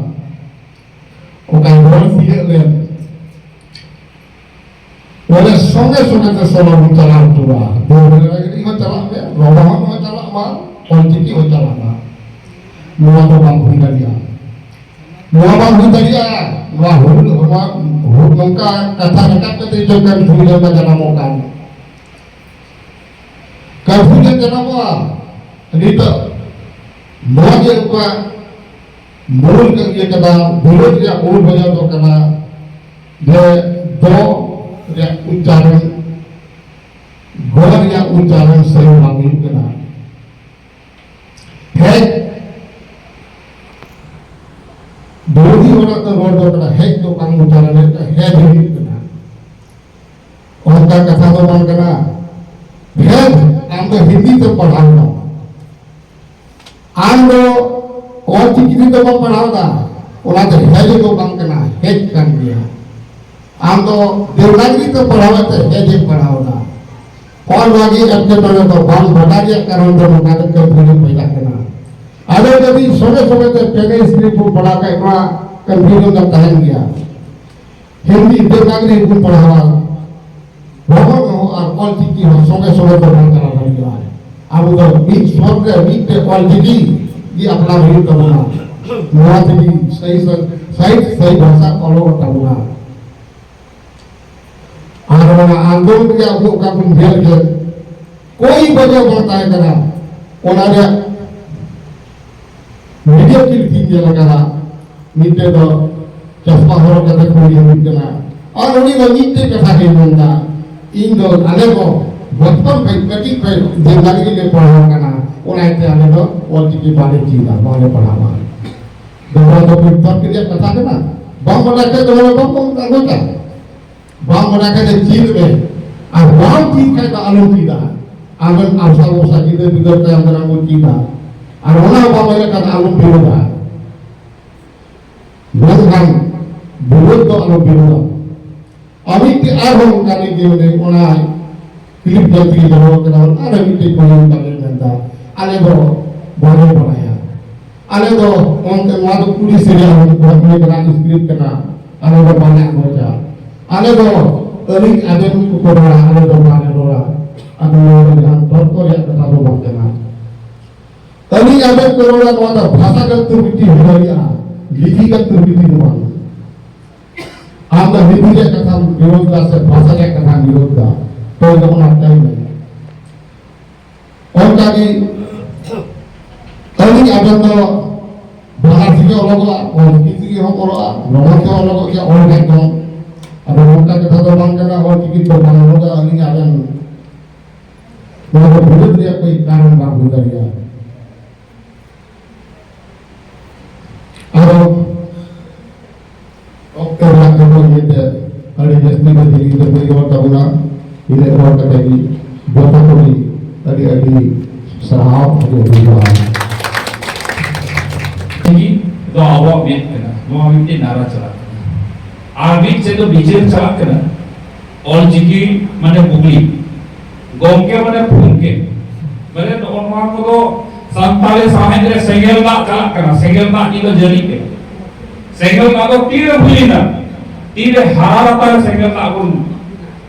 ᱚᱠᱟ ᱨᱚᱲ ᱛᱤᱭᱟᱹᱜ ᱞᱮᱱ, ᱚᱸᱰᱮ ᱥᱚᱸᱜᱮ ᱥᱚᱸᱜᱮ ᱛᱮ ᱥᱚᱞᱚ ᱵᱚᱱ ᱪᱟᱞᱟᱣ ᱦᱚᱪᱚᱣᱟ᱾ ᱫᱮᱣᱵᱷᱟᱜᱽᱱᱤ ᱦᱚᱸ ᱪᱟᱞᱟᱜ ᱢᱮ, ᱨᱚᱢᱚᱱ ᱦᱚᱸ ᱪᱟᱞᱟᱜ ᱢᱟ, ᱚᱞᱪᱤᱠᱤ ᱦᱚᱸ ᱪᱟᱞᱟᱜ ᱢᱟ᱾ ᱱᱚᱣᱟ ᱫᱚ ᱵᱟᱝ ᱦᱩᱭ ᱫᱟᱲᱮᱭᱟᱜᱼᱟ᱾ ᱱᱚᱣᱟ ᱵᱟᱝ ᱦᱩᱭ ᱫᱟᱲᱮᱭᱟᱜᱼᱟ᱾ ᱱᱚᱣᱟ ᱦᱩᱞ, ᱱᱚᱣᱟ ᱦᱩᱞ ᱱᱚᱝᱠᱟ ᱠᱟᱛᱷᱟ ᱨᱟᱠᱟᱵ ᱠᱟᱛᱮ ᱡᱚᱠᱷᱚᱱ ᱦᱩᱞ ᱞᱮᱠᱟ ᱡᱟᱱᱟᱢᱚᱜ ᱠᱟᱱ, ᱠᱟᱹᱨᱯᱷᱤᱭᱩ ᱞᱮ ᱡᱟᱱᱟᱢᱚᱜᱼᱟ᱾ ᱱᱤᱛᱚᱜ ᱱᱚᱣᱟ ᱜᱮ ᱩᱱᱠᱩᱣᱟᱜ ᱢᱩᱞ ᱤᱭᱟᱹ ᱠᱟᱱᱟ, ᱵᱤᱨᱳᱫ ᱨᱮᱭᱟᱜ ᱢᱩᱞ ᱵᱟᱡᱟᱣ ᱫᱚ ᱠᱟᱱᱟ ᱡᱮ ᱫᱚ ᱨᱮᱭᱟᱜ ᱩᱪᱪᱟᱨᱚᱱ, ᱜᱚ ᱨᱮᱭᱟᱜ ᱩᱪᱪᱟᱨᱚᱱ ᱥᱟᱹᱦᱤ ᱵᱟᱝ ᱦᱩᱭᱩᱜ ᱠᱟᱱᱟ᱾ ᱦᱮᱡ, ᱵᱤᱨᱳᱫᱷᱤ ᱦᱚᱲᱟᱜ ᱫᱚ ᱨᱚᱲ ᱫᱚ ᱠᱟᱱᱟ, ᱦᱮᱡ ᱫᱚ ᱵᱟᱝ ᱩᱪᱪᱟᱨᱚᱱ ᱦᱩᱭᱩᱜ ᱠᱟᱱᱟ, ᱦᱮᱡ ᱦᱩᱭᱩᱜ ᱠᱟᱱᱟ᱾ ᱚᱱᱠᱟ ᱠᱟᱛᱷᱟ ᱫᱚ ᱵᱟᱝ ᱠᱟᱱᱟ᱾ ᱦᱮᱡ, ᱟᱢ ᱫᱚ ᱦᱤᱱᱫᱤ ᱛᱮ ᱯᱟᱲᱦᱟᱣ ᱮᱫᱟ, ᱟᱢ ᱫᱚ ᱚᱞ ᱪᱤᱠᱤ ᱛᱮᱫᱚ ᱵᱟᱢ ᱯᱟᱲᱦᱟᱣ ᱮᱫᱟ, ᱚᱱᱟ ᱫᱚ ᱦᱮᱡ ᱫᱚ ᱵᱟᱝ ᱠᱟᱱᱟ, ᱦᱮᱡ ᱠᱟᱱ ᱜᱮᱭᱟ᱾ ᱟᱢ ᱫᱚ ᱫᱮᱵᱽᱱᱟᱜᱽᱨᱤ ᱛᱮ ᱯᱟᱲᱦᱟᱣ ᱠᱟᱛᱮ ᱦᱮᱡ ᱮᱢ ᱯᱟᱲᱦᱟᱣ ᱮᱫᱟ᱾ ᱦᱚᱸᱜᱼᱚᱭ ᱱᱚᱣᱟ ᱜᱮ ᱮᱴᱠᱮᱴᱚᱬᱮ ᱫᱚ ᱵᱟᱝ ᱵᱟᱰᱟᱭ ᱨᱮᱭᱟᱜ ᱠᱟᱨᱚᱱ ᱫᱚ ᱱᱚᱝᱠᱟ ᱫᱚ ᱠᱟᱹᱨᱯᱷᱤᱭᱩ ᱯᱟᱭᱫᱟ ᱠᱟᱱᱟ᱾ ᱟᱫᱚ ᱡᱩᱫᱤ ᱥᱚᱸᱜᱮ ᱥᱚᱸᱜᱮ ᱛᱮ ᱯᱮᱱᱮ ᱥᱠᱨᱤᱯᱴ ᱵᱚᱱ ᱯᱟᱲᱦᱟᱣ ᱠᱷᱟᱡ ᱱᱚᱣᱟ ᱠᱟᱹᱨᱯᱷᱤᱭᱩ ᱫᱚ ᱛᱟᱦᱮᱱ ᱜᱮᱭᱟ᱾ ᱦᱤᱱᱫᱤ ᱫᱮᱵᱽᱱᱟᱜᱽᱨᱤ ᱵᱚᱱ ᱯᱟᱲᱦᱟᱣᱟ, ᱨᱚᱲ ᱦᱚᱸ ᱟᱨ ᱚᱞ ᱪᱤᱠᱤ ᱦᱚᱸ ᱥᱚᱸᱜᱮ ᱥᱚᱸᱜᱮ ᱛᱮ ᱵᱟᱝ ᱪᱟᱞᱟᱣ ᱫᱟᱲᱮᱭᱟᱜᱼᱟ᱾ ᱟᱵᱚ ᱫᱚ ᱢᱤᱫ ᱥᱚᱨ ᱨᱮ ᱢᱤᱫᱴᱮᱡ ᱚᱞ ᱪᱤᱠᱤ ᱜᱮ ᱟᱯᱱᱟᱨ ᱦᱩᱭᱩᱜ ᱛᱟᱵᱚᱱᱟ᱾ ᱱᱚᱣᱟ ᱛᱮᱜᱮ ᱥᱟᱹᱦᱤ ᱥᱟᱹᱦᱤ ᱥᱟᱹᱦᱤ ᱵᱷᱟᱥᱟ ᱚᱞᱚᱜ ᱛᱟᱵᱚᱱᱟ᱾ ᱟᱨ ᱚᱱᱟ ᱟᱱᱫᱳᱞᱚᱱ ᱨᱮᱭᱟᱜ ᱟᱵᱚ ᱚᱠᱟ ᱵᱚᱱ ᱧᱮᱞ ᱠᱮᱫ, ᱠᱳᱭ ᱵᱟᱡᱟᱣ ᱵᱟᱝ ᱛᱟᱦᱮᱸ ᱠᱟᱱᱟ᱾ ᱚᱱᱟ ᱨᱮᱭᱟᱜ ᱢᱤᱰᱤᱭᱟ ᱠᱤᱞᱤᱯ ᱤᱧ ᱧᱮᱞ ᱟᱠᱟᱫᱟ᱾ ᱢᱤᱫᱴᱮᱡ ᱫᱚ ᱪᱚᱥᱢᱟ ᱦᱚᱨᱚᱜ ᱠᱟᱛᱮ ᱠᱩᱲᱤ ᱦᱩᱭᱩᱜ ᱠᱟᱱᱟ, ᱟᱨ ᱩᱱᱤ ᱫᱚ ᱢᱤᱫᱴᱮᱡ ᱠᱟᱛᱷᱟ ᱜᱮᱭ ᱢᱮᱱᱫᱟ, ᱤᱧ ᱫᱚ ᱟᱞᱮ ᱫᱚ ᱵᱚᱪᱯᱚᱱ ᱠᱷᱚᱱ, ᱠᱟᱹᱴᱤᱡ ᱠᱷᱚᱱ ᱫᱮᱵᱽᱱᱟᱜᱽᱨᱤ ᱞᱮ ᱯᱟᱲᱦᱟᱣ ᱠᱟᱱᱟ, ᱚᱱᱟ ᱤᱭᱟᱹᱛᱮ ᱟᱞᱮ ᱫᱚ ᱚᱞ ᱪᱤᱠᱤ ᱵᱟᱞᱮ ᱪᱮᱫᱟ, ᱵᱟᱞᱮ ᱯᱟᱲᱦᱟᱣᱟ᱾ ᱱᱚᱣᱟ ᱫᱚ ᱢᱤᱫ ᱛᱚᱨᱠ ᱨᱮᱭᱟᱜ ᱠᱟᱛᱷᱟ ᱠᱟᱱᱟ᱾ ᱵᱟᱝ ᱵᱟᱰᱟᱭ ᱠᱷᱟᱡ ᱫᱚ ᱵᱟᱝ, ᱵᱟᱝ ᱵᱚᱱ ᱟᱸᱜᱚᱪᱟ᱾ ᱵᱟᱢ ᱵᱟᱰᱟᱭ ᱠᱷᱟᱡ ᱫᱚ ᱪᱮᱫ ᱢᱮ, ᱟᱨ ᱵᱟᱢ ᱪᱮᱫ ᱠᱷᱟᱡ ᱫᱚ ᱟᱞᱚᱢ ᱪᱮᱫᱟ᱾ ᱟᱢᱨᱮᱱ ᱟᱨᱥᱟ ᱵᱷᱚᱨᱥᱟ ᱜᱤᱫᱟᱹᱨ ᱯᱤᱫᱟᱹᱨ ᱛᱟᱭᱚᱢ ᱫᱟᱨᱟᱢ ᱠᱚ ᱪᱮᱫᱟ, ᱟᱨ ᱚᱱᱟ ᱦᱚᱸ ᱵᱟᱢ ᱵᱟᱲᱟᱭ ᱠᱷᱟᱱ ᱟᱞᱚᱢ ᱵᱤᱨᱳᱫᱟ᱾ ᱢᱮᱱᱠᱷᱟᱱ ᱵᱤᱨᱳᱫ ᱫᱚ ᱟᱞᱚᱢ ᱵᱤᱨᱳᱫᱟ᱾ ᱟᱨ ᱢᱤᱫᱴᱮᱡ ᱟᱨᱦᱚᱸ ᱚᱱᱠᱟ ᱜᱮ ᱢᱟᱱᱮ ᱚᱱᱟ ᱠᱞᱤᱯ ᱧᱮᱞ ᱛᱮᱜᱮ ᱡᱟᱱᱟᱣ ᱠᱟᱱᱟ, ᱟᱨ ᱢᱤᱫᱴᱮᱡ ᱠᱚ ᱢᱮᱱ ᱠᱟᱛᱮ ᱢᱮᱱᱫᱟ, ᱟᱞᱮ ᱫᱚ ᱵᱟᱞᱮ ᱵᱟᱲᱟᱭᱟ, ᱟᱞᱮ ᱫᱚ ᱚᱱᱛᱮ ᱱᱚᱣᱟ ᱫᱚ ᱠᱩᱲᱤ ᱥᱮᱨᱮᱧ ᱤᱭᱟᱹ ᱠᱟᱱᱟ, ᱥᱠᱨᱤᱯᱴ ᱠᱟᱱᱟ, ᱟᱞᱮ ᱫᱚ ᱵᱟᱞᱮ ᱟᱸᱜᱚᱪᱟ, ᱟᱞᱮ ᱫᱚ ᱟᱹᱞᱤᱧ ᱟᱵᱮᱱ ᱠᱚ ᱨᱚᱲᱟ, ᱟᱞᱮ ᱫᱚ ᱵᱟᱞᱮ ᱨᱚᱲᱟ᱾ ᱟᱫᱚ ᱱᱚᱣᱟ ᱫᱚ ᱡᱟᱦᱟᱸ ᱛᱚᱨᱠᱚ ᱨᱮᱭᱟᱜ ᱠᱟᱛᱷᱟ ᱫᱚ ᱵᱟᱝ ᱠᱟᱱᱟ᱾ ᱟᱹᱞᱤᱧ ᱟᱵᱮᱱ ᱠᱚ ᱨᱚᱲᱟ, ᱱᱚᱣᱟ ᱫᱚ ᱵᱷᱟᱥᱟᱜᱚᱛ ᱛᱨᱩᱴᱤ ᱦᱩᱭ ᱫᱟᱲᱮᱭᱟᱜᱼᱟ, ᱞᱤᱯᱤᱜᱚᱛ ᱛᱨᱩᱴᱤ ᱫᱚ ᱵᱟᱝ᱾ ᱟᱢ ᱫᱚ ᱞᱤᱯᱤ ᱨᱮᱭᱟᱜ ᱠᱟᱛᱷᱟᱢ ᱵᱤᱨᱳᱫᱷ ᱫᱟ ᱥᱮ ᱵᱷᱟᱥᱟ ᱨᱮᱭᱟᱜ ᱠᱟᱛᱷᱟᱢ ᱵᱤᱨᱳᱫᱷ ᱫᱟ, ᱛᱚ ᱡᱚᱠᱷᱚᱱ ᱟᱴᱠᱟᱣ ᱢᱮ᱾ ᱚᱱᱠᱟᱜᱮ ᱟᱹᱞᱤᱧ ᱟᱵᱮᱱ ᱫᱚ ᱵᱟᱦᱟ ᱛᱮᱜᱮ ᱚᱞᱚᱜᱚᱜᱼᱟ, ᱚᱞ ᱪᱤᱠᱤ ᱛᱮᱜᱮ ᱦᱚᱸ ᱚᱞᱚᱜᱼᱟ, ᱨᱚᱲ ᱛᱮᱦᱚᱸ ᱚᱞᱚᱜᱚᱜ ᱜᱮᱭᱟ, ᱚᱞ ᱜᱮᱭᱟ ᱠᱚ᱾ ᱟᱫᱚ ᱱᱚᱝᱠᱟ ᱠᱟᱛᱷᱟ ᱫᱚ ᱵᱟᱝ ᱠᱟᱱᱟ, ᱚᱞ ᱪᱤᱠᱤ ᱛᱮ ᱵᱟᱝ ᱚᱞᱚᱜᱚᱜᱼᱟ, ᱟᱹᱞᱤᱧ ᱟᱵᱮᱱ ᱱᱚᱣᱟ ᱫᱚ ᱵᱤᱨᱳᱫᱷ ᱨᱮᱭᱟᱜ ᱠᱳᱭ ᱠᱟᱨᱚᱱ ᱵᱟᱝ ᱦᱩᱭ ᱫᱟᱲᱮᱭᱟᱜᱼᱟ᱾ ᱟᱫᱚ ᱚᱠᱛᱚ ᱨᱮᱭᱟᱜ ᱠᱟᱨᱚᱱ ᱤᱭᱟᱹᱛᱮ ᱟᱹᱰᱤ ᱡᱟᱹᱥᱛᱤ ᱜᱮ ᱡᱤᱞᱤᱧ ᱛᱮ ᱦᱩᱭ ᱜᱚᱫ ᱛᱟᱵᱚᱱᱟ᱾ ᱤᱱᱟᱹᱜ ᱨᱚᱲ ᱠᱟᱛᱮ ᱜᱮ ᱡᱚᱛᱚ ᱠᱚᱜᱮ ᱟᱹᱰᱤ ᱟᱹᱰᱤ ᱥᱟᱨᱦᱟᱣ, ᱟᱹᱰᱤ ᱟᱹᱰᱤ ᱡᱚᱦᱟᱨ᱾ ᱪᱤᱠᱤ ᱫᱚ ᱟᱵᱚᱣᱟᱜ ᱢᱮᱫ ᱠᱟᱱᱟ, ᱱᱚᱣᱟ ᱢᱤᱫᱴᱮᱱ ᱱᱟᱨᱟ ᱪᱟᱞᱟᱜ ᱠᱟᱱᱟ᱾ ᱟᱨ ᱢᱤᱫ ᱥᱮᱫ ᱫᱚ ᱵᱤᱪᱟᱹᱨ ᱪᱟᱞᱟᱜ ᱠᱟᱱᱟ, ᱚᱞ ᱪᱤᱠᱤ ᱢᱟᱱᱮ ᱵᱩᱵᱽᱞᱤ, ᱜᱚᱢᱠᱮ ᱢᱟᱱᱮ ᱯᱷᱩᱱᱠᱮ, ᱢᱟᱱᱮ ᱱᱚᱜᱼᱚ ᱱᱚᱣᱟ ᱠᱚᱫᱚ ᱥᱟᱱᱛᱟᱲᱤ ᱥᱟᱶᱦᱮᱫ ᱨᱮ ᱥᱮᱸᱜᱮᱞ ᱫᱟᱜ ᱪᱟᱞᱟᱜ ᱠᱟᱱᱟ, ᱥᱮᱸᱜᱮᱞ ᱫᱟᱜ ᱱᱤᱛ ᱫᱚ ᱡᱟᱹᱲᱤᱜ ᱠᱟᱱᱟ᱾ ᱥᱮᱸᱜᱮᱞ ᱫᱟᱜ ᱫᱚ ᱛᱤᱨᱮ ᱦᱩᱭ ᱮᱱᱟ? ᱛᱤᱨᱮ ᱦᱟᱨᱟ ᱞᱟᱛᱟᱨ ᱨᱮ ᱥᱮᱸᱜᱮᱞ ᱫᱟᱜ ᱵᱚᱱ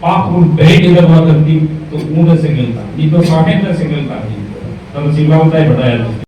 ᱯᱟᱯ ᱵᱚᱱ ᱯᱮᱨᱮᱡ ᱮᱫᱟ ᱱᱚᱣᱟ ᱫᱷᱟᱹᱨᱛᱤ, ᱛᱚ ᱩᱱᱨᱮ ᱥᱮᱸᱜᱮᱞ ᱫᱟᱜ, ᱱᱤᱛ ᱫᱚ ᱥᱟᱶᱦᱮᱫ ᱨᱮ ᱥᱮᱸᱜᱮᱞ ᱫᱟᱜ ᱦᱩᱭᱩᱜ ᱠᱟᱱᱟ᱾ ᱛᱟᱦᱞᱮ ᱥᱤᱢᱨᱟᱣ ᱛᱟᱭ ᱵᱟᱰᱟᱭᱟ᱾